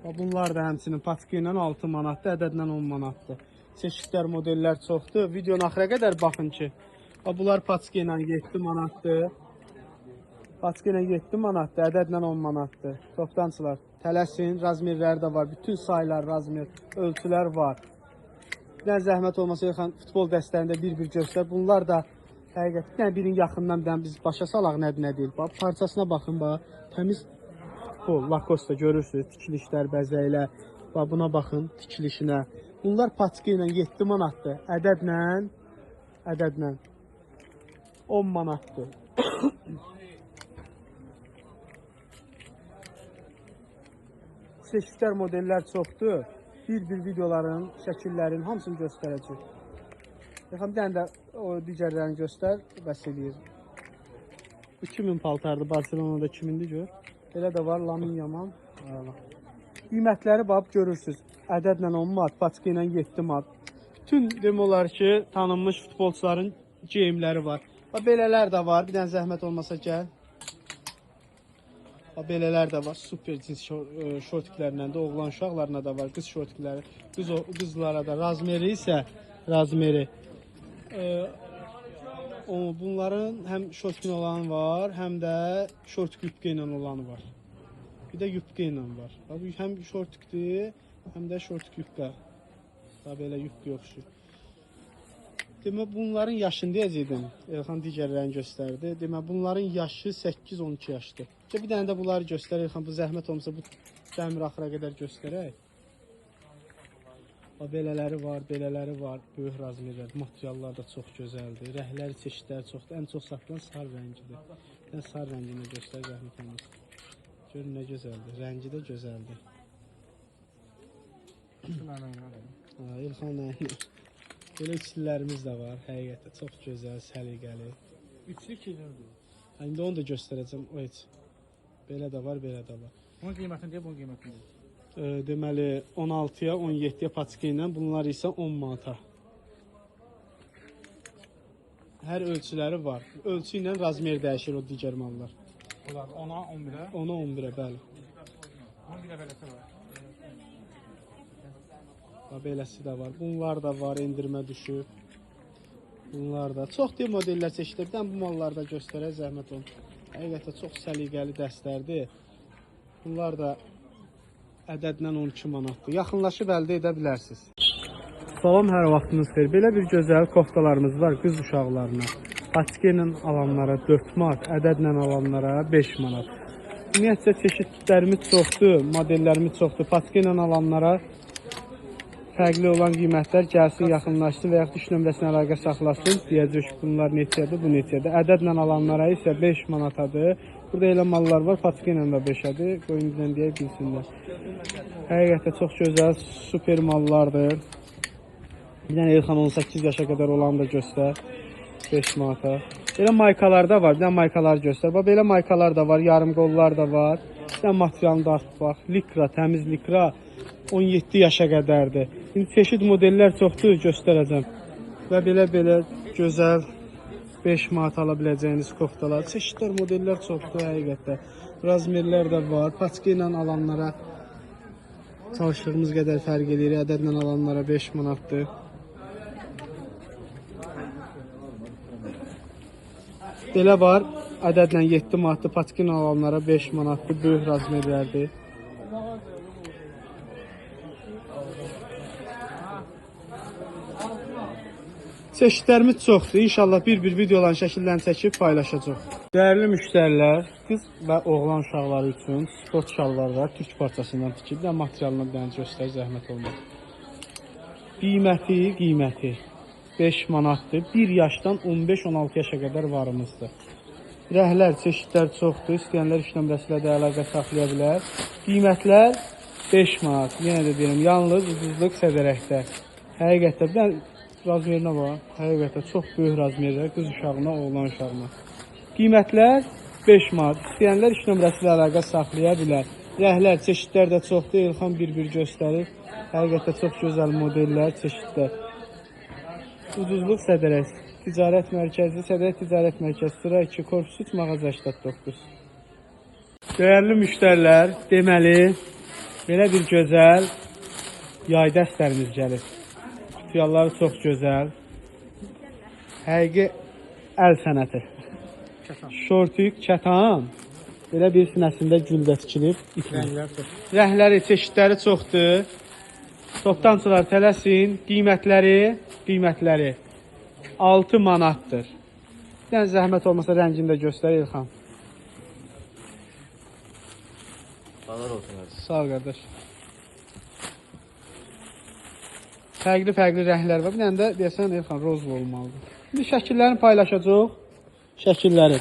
Bax, bunlar da həmçinin paçka ilə 6 manatdır, ədədlə 10 manatdır. Çeşidlər, modellər çoxdur. Videonun axıra qədər baxın ki. Bax, bunlar paçka ilə 7 manatdır. Paçka ilə 7 manatdır, ədədlə 10 manatdır. Toptançılar, tələsin, razmerləri də var. Bütün saylar, razmer, ölçülər var. Bir dənə zəhmət olmasa, Elxan, futbol dəstlərində bir-bir göstər. Bunlar da həqiqətən bir dənə birinin yaxından bir dənə biz başa salaq nədir, nə deyil. Bax, parçasına baxın, bax, təmiz futbol, Lacoste görürsünüz, tikilişlər, bəzəklər. Bax, buna baxın, tikilişinə. Bunlar paçka ilə 7 manatdır, ədədlə 10 manatdır. Çeşidlər, modellər çoxdur. Bir-bir videoların, şəkillərin hamısını göstərəcək. Yaxın, bir dənə də o digərlərini göstər, bəs eləyir. Bu 2000 paltardır, Barcelona'da kimindir gör. Belə də var, Lamin Yaman. Qiymətləri bax, görürsünüz. Ədədlə 10 manat, paçka ilə 7 manat. Bütün demək olar ki, tanınmış futbolçuların geyimləri var. Bax, belələr də var. Bir dənə zəhmət olmasa gəl. Bax, belələr də var. Super cins şortiklərlə də, oğlan uşaqlarına da var. Qız şortikləri, qızlara da. Razmeri isə, razmeri. Bunların həm şortik olanı var, həm də şortik yupqa ilə olanı var. Bir də yupqa ilə var. Bax, bu həm şortikdir, həm də şortik yupqa. Daha belə yupqa oxşuyur. Demək, bunların yaşını deyəcəkdim. Elxan digərlərini göstərdi. Demək, bunların yaşı 8-12 yaşdır. Bir dənə də bunları göstər, Elxan, bu zəhmət olmasa bu dəmir axıra qədər göstərək. Bax, belələri var, belələri var. Böyük razmerlər, materiallar da çox gözəldir. Rəhləri, çeşidləri çoxdur. Ən çox satılan sarı rəngidir. Bir dənə sarı rəngini göstər, zəhmət olmasa. Görün nə gözəldir. Rəngi də gözəldir. Elxan əyni. Belə üçlülərimiz də var. Həqiqətən çox gözəl, səliqəli. Üçlü kilodur. İndi onu da göstərəcəm. O heç. Belə də var, belə də var. Bunun qiymətini deyə, bunun qiymətini deyə. Deməli, 16-ya, 17-yə paçka ilə, bunlar isə 10 manata. Hər ölçüləri var. Ölçü ilə razmer dəyişir o digər mallar. Bunlar 10-a, 11-ə. 10-a, 11-ə, bəli. Bunun bir də beləsi var. Bax, beləsi də var. Bunlar da var, endirmə düşüb. Bunlar da. Çox deyil modellər çeşidlər. Bir dənə bu malları da göstərək, zəhmət olun. Həqiqətən çox səliqəli dəstlərdir. Bunlar da ədədlə 12 manatdır. Yaxınlaşıb əldə edə bilərsiniz. Salam, hər vaxtınız xeyir. Belə bir gözəl koftalarımız var qız uşaqlarına. Paçka ilə alanlara 4 manat, ədədlə alanlara 5 manat. Ümumiyyətcə çeşidlərimiz çoxdur, modellərimiz çoxdur. Paçka ilə alanlara fərqli olan qiymətlər gəlsin, yaxınlaşsın və yaxud iş nömrəsinə əlaqə saxlasın. Deyəcək ki, bunlar neçədir, bu neçədir. Ədədlə alanlara isə 5 manatadır. Burada elə mallar var, paçka ilə də 5-ədir. Qoy indidən deyək, bilsinlər. Həqiqətən çox gözəl, super mallardır. Bir dənə Elxan 18 yaşa qədər olanı da göstər. 5 manata. Belə maykalar da var, bir dənə maykalar göstər. Bax, belə maykalar da var, yarım qollar da var. Bir dənə materialını da artıq bax. Likra, təmiz likra 17 yaşa qədərdir. İndi çeşid modellər çoxdur, göstərəcəm. Və belə-belə gözəl 5 manat ala biləcəyiniz koftalar. Çeşidlər, modellər çoxdur həqiqətdə. Razmerlər də var. Paçka ilə alanlara Çalışdığımız qədər fərq eləyir. Ədədlə alanlara 5 manatdır. Belə var. Ədədlə 7 manatdır. Paçka ilə alanlara 5 manatdır. Böyük razmerlərdir. Çeşidlərimiz çoxdur. İnşallah bir-bir videoların şəkillərini çəkib paylaşacaq. Dəyərli müştərilər, qız və oğlan uşaqları üçün sport şalvarı var. Türk parçasından tikilib. Bir də materialına bir dənə göstər, zəhmət olmaz. Qiyməti 5 manatdır. 1 yaşdan 15-16 yaşa qədər varımızdır. Rəhlər, çeşidlər çoxdur. İstəyənlər iş nömrəsi ilə də əlaqə saxlaya bilər. Qiymətlər 5 manat. Yenə də deyirəm, yalnız ucuzluq Sədərəkdə. Həqiqətdə bir dənə razmerinə bax. Həqiqətdə çox böyük razmerlər qız uşağına, oğlan uşağına. Qiymətlər 5 manat. İstəyənlər iş nömrəsi ilə əlaqə saxlaya bilər. Rəhlər, çeşidlər də çoxdur. Elxan bir-bir göstərir. Həqiqətdə çox gözəl modellər, çeşidlər. Ucuzluq Sədərək Ticarət Mərkəzi, Sədərək Ticarət Mərkəzi, sıra 2, korpus 3, mağaza 89. Dəyərli müştərilər, deməli, belə bir gözəl yay dəstərimiz gəlir. Materialları çox gözəl. Həqiqi əl sənəti. Şortik, kətan. Belə bir sinəsində gül də tikilib. Rəhləri, çeşidləri çoxdur. Toptançılar tələsin. Qiymətləri 6 manatdır. Bir dənə zəhmət olmasa rəngini də göstər İlxan. Sağ ol qardaş. Fərqli-fərqli rənglər var. Bir dənə də deyəsən İlxan rozlu olmalıdır. İndi şəkillərini paylaşacaq. Şəkilləri.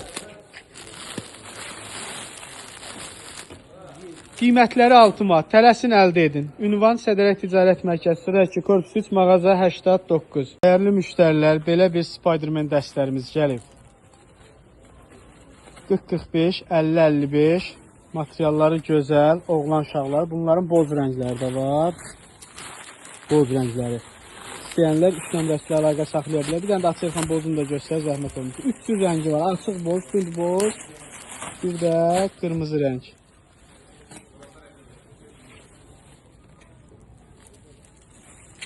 Qiymətləri 6 manat. Tələsin, əldə edin. Ünvan Sədərək Ticarət Mərkəzi, sıra 2, korpus 3, mağaza 89. Dəyərli müştərilər, belə bir Spiderman dəstlərimiz gəlib. 40-45, 50-55. Materialları gözəl, oğlan uşaqlar. Bunların boz rəngləri də var. Boz rəngləri. İstəyənlər 3 nömrəsi ilə əlaqə saxlaya bilər. Bir dənə də açıq Elxan bozunu da göstər, zəhmət olmasa. 3 cür rəngi var. Açıq boz, tünd boz, bir də qırmızı rəng.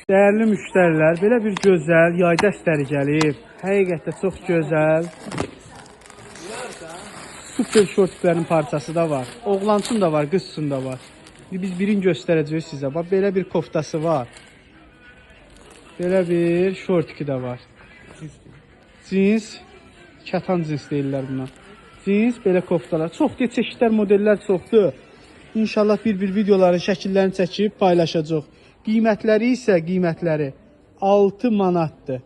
Dəyərli müştərilər, belə bir gözəl yay dəstəri gəlib. Həqiqətdə çox gözəl. Super şortiklərin parçası da var. Oğlan üçün də var, qız üçün də var. Biz birini göstərəcəyik sizə. Bax, belə bir koftası var. Belə bir şortiki də var. Cins, kətan cins deyirlər buna. Cins, belə koftalar. Çox çeşidlər, modellər çoxdur. İnşallah bir-bir videoların şəkillərini çəkib paylaşacaq. Qiymətləri isə 6 manatdır.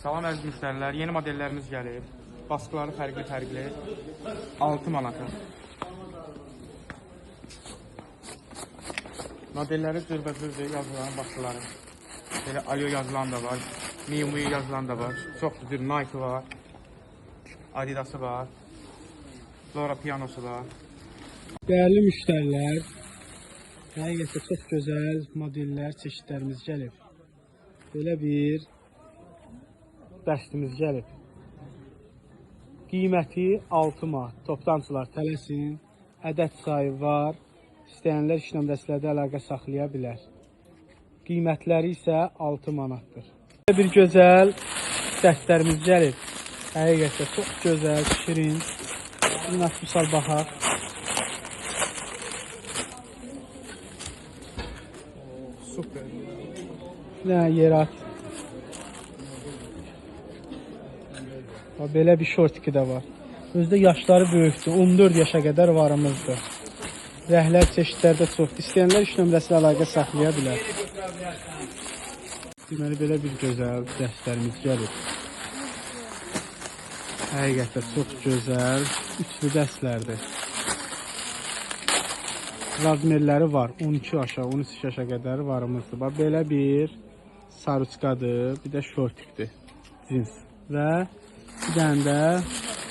Salam əziz müştərilər, yeni modellərimiz gəlib. Baskıları fərqli-fərqli. 6 manata. Modelləri cürbəcürdür, yazılan baskıları. Belə Ayo yazılan da var, Miu Miu yazılan da var. Çox cür Nike var, Adidası var, Lora Pianosu var. Dəyərli müştərilər, həqiqətən çox gözəl modellər, çeşidlərimiz gəlib. Belə bir dəstimiz gəlib. Qiyməti 6 manat. Toptançılar tələsin. Ədəd sayı var. İstəyənlər iş nömrəsi ilə də əlaqə saxlaya bilər. Qiymətləri isə 6 manatdır. Bir gözəl dəstlərimiz gəlib. Həqiqətən çox gözəl, şirin. Nasıl misal baxaq. Super. Nə yer at. Belə bir şortiki də var. Özdə yaşları böyükdür. 14 yaşa qədər varımızdır. Rəhlər, çeşidlər də çoxdur. İstəyənlər iş nömrəsi ilə əlaqə saxlaya bilər. Deməli, belə bir gözəl dəstlərimiz gəlib. Həqiqətən çox gözəl üçlü dəstlərdir. Razmerləri var. 12 yaşa, 13 yaşa qədər varımızdır. Bax, belə bir saruçkadır, bir də şortikdir. Cins. Və bir dənə də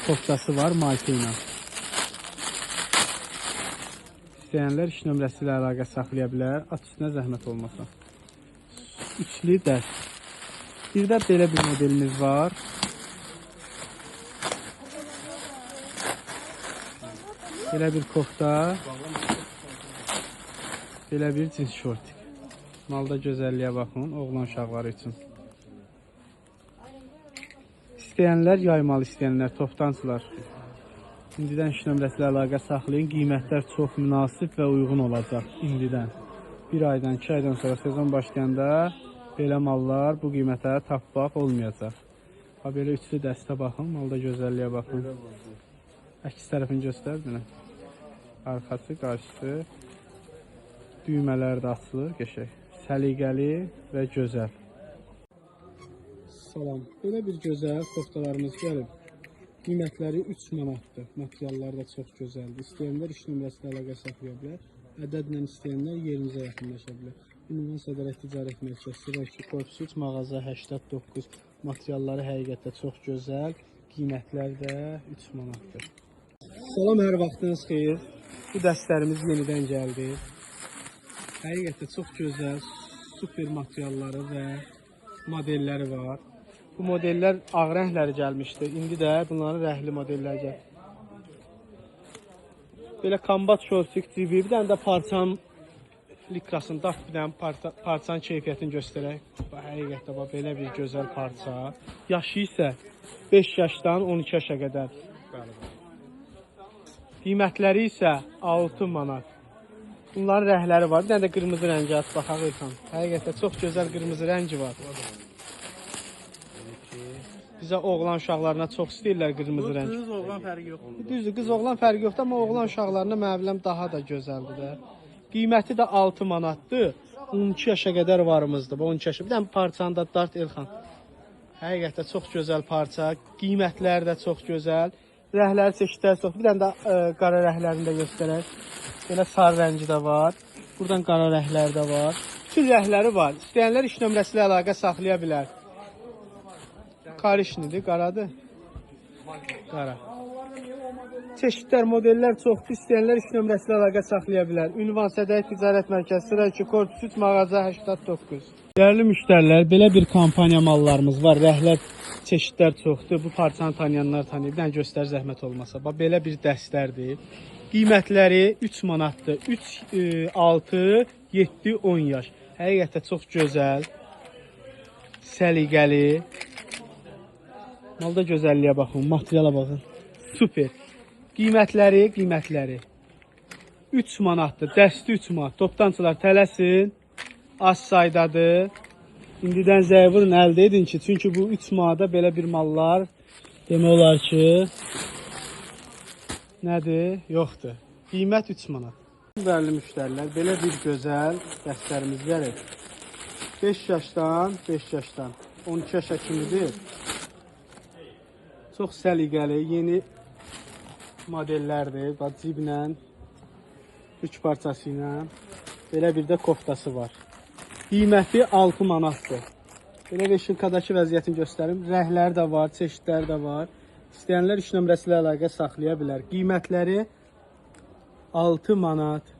koftası var mayka ilə. İstəyənlər iş nömrəsi ilə əlaqə saxlaya bilər. At üstünə zəhmət olmasa. Üçlü dəst. Bir də belə bir modelimiz var. Belə bir kofta. Belə bir cins şortik. Malda gözəlliyə baxın, oğlan uşaqları üçün. İstəyənlər yaymalı, istəyənlər toptancılar. İndidən iş nömrəsi ilə əlaqə saxlayın. Qiymətlər çox münasib və uyğun olacaq indidən. Bir aydan, 2 aydan sonra sezon başlayanda belə mallar bu qiymətə tapmaq olmayacaq. Ha, belə üçlü dəstə baxın, malda gözəlliyə baxın. Əks tərəfini göstər mənə. Arxası, qarşısı. Düymələr də açılır, qəşəng. Səliqəli və gözəl. Salam. Belə bir gözəl koftalarımız gəlib. Qiymətləri 3 manatdır. Materiallar da çox gözəldir. İstəyənlər iş nömrəsi ilə əlaqə saxlaya bilər. Ədədlə istəyənlər yerinizə yaxınlaşa bilər. Ünvan Sədərət Ticarət Mərkəzi, sıra 2, korpus 3, mağaza 89. Materialları həqiqətdə çox gözəl. Qiymətlər də 3 manatdır. Salam, hər vaxtınız xeyir. Bu dəstlərimiz yenidən gəldi. Həqiqətdə çox gözəl, super materialları və modelləri var. Bu modellər ağ rəngləri gəlmişdi. İndi də bunların rəngli modelləri gəldi. Belə kombat şortik, cibi, bir dənə də parçanın likrasını, dart bir dənə parçanın keyfiyyətini göstərək. Həqiqətdə bax, belə bir gözəl parça. Yaşı isə 5 yaşdan 12 yaşa qədər. Qiymətləri isə 6 manat. Bunların rəngləri var. Bir dənə də qırmızı rəngi at baxaq İlxan. Həqiqətdə çox gözəl qırmızı rəngi var. Bizə oğlan uşaqlarına çox istəyirlər qırmızı rəng. Qız oğlan fərqi yoxdur. Düzdür, qız oğlan fərqi yoxdur, amma oğlan uşaqlarına mənə biləm daha da gözəldir də. Qiyməti də 6 manatdır. 12 yaşa qədər varımızdır. Bu 12 yaşa. Bir dənə parçanı da dart İlxan. Həqiqətdə çox gözəl parça. Qiymətləri də çox gözəl. Rəngləri çeşidləri çox. Bir dənə də qara rənglərini də göstərək. Belə sarı rəngi də var. Buradan qara rəngləri də var. Bütün rəngləri var. İstəyənlər iş nömrəsi ilə əlaqə saxlaya bilər. Karışnidir, qaradır. Qara. Çeşidlər, modellər çoxdur. İstəyənlər iş nömrəsi ilə əlaqə saxlaya bilər. Ünvan Sədərət Ticarət Mərkəzi, sıra 2, korpus 3, mağaza 89. Dəyərli müştərilər, belə bir kampaniya mallarımız var. Rənglər, çeşidlər çoxdur. Bu parçanı tanıyanlar tanıyır. Bir dənə göstər zəhmət olmasa. Bax, belə bir dəstərdir. Qiymətləri 3 manatdır. 3, 6, 7, 10 yaş. Həqiqətdə çox gözəl, səliqəli. Malda gözəlliyə baxın, materiala baxın. Super. Qiymətləri 3 manatdır. Dəsti 3 manat. Toptancılar tələsin. Az saydadır. İndidən zəng vurun, əldə edin ki, çünki bu 3 manata belə bir mallar demək olar ki, nədir? Yoxdur. Qiymət 3 manat. Dəyərli müştərilər, belə bir gözəl dəstlərimiz gəlir. 5 yaşdan, 5 yaşdan 12 yaşa kimidir. Çox səliqəli, yeni modellərdir. Bax, ciblə, yük parçası ilə. Belə bir də koftası var. Qiyməti 6 manatdır. Belə veşilkadakı vəziyyətini göstərim. Rəngləri də var, çeşidləri də var. İstəyənlər iş nömrəsi ilə əlaqə saxlaya bilər. Qiymətləri 6 manat.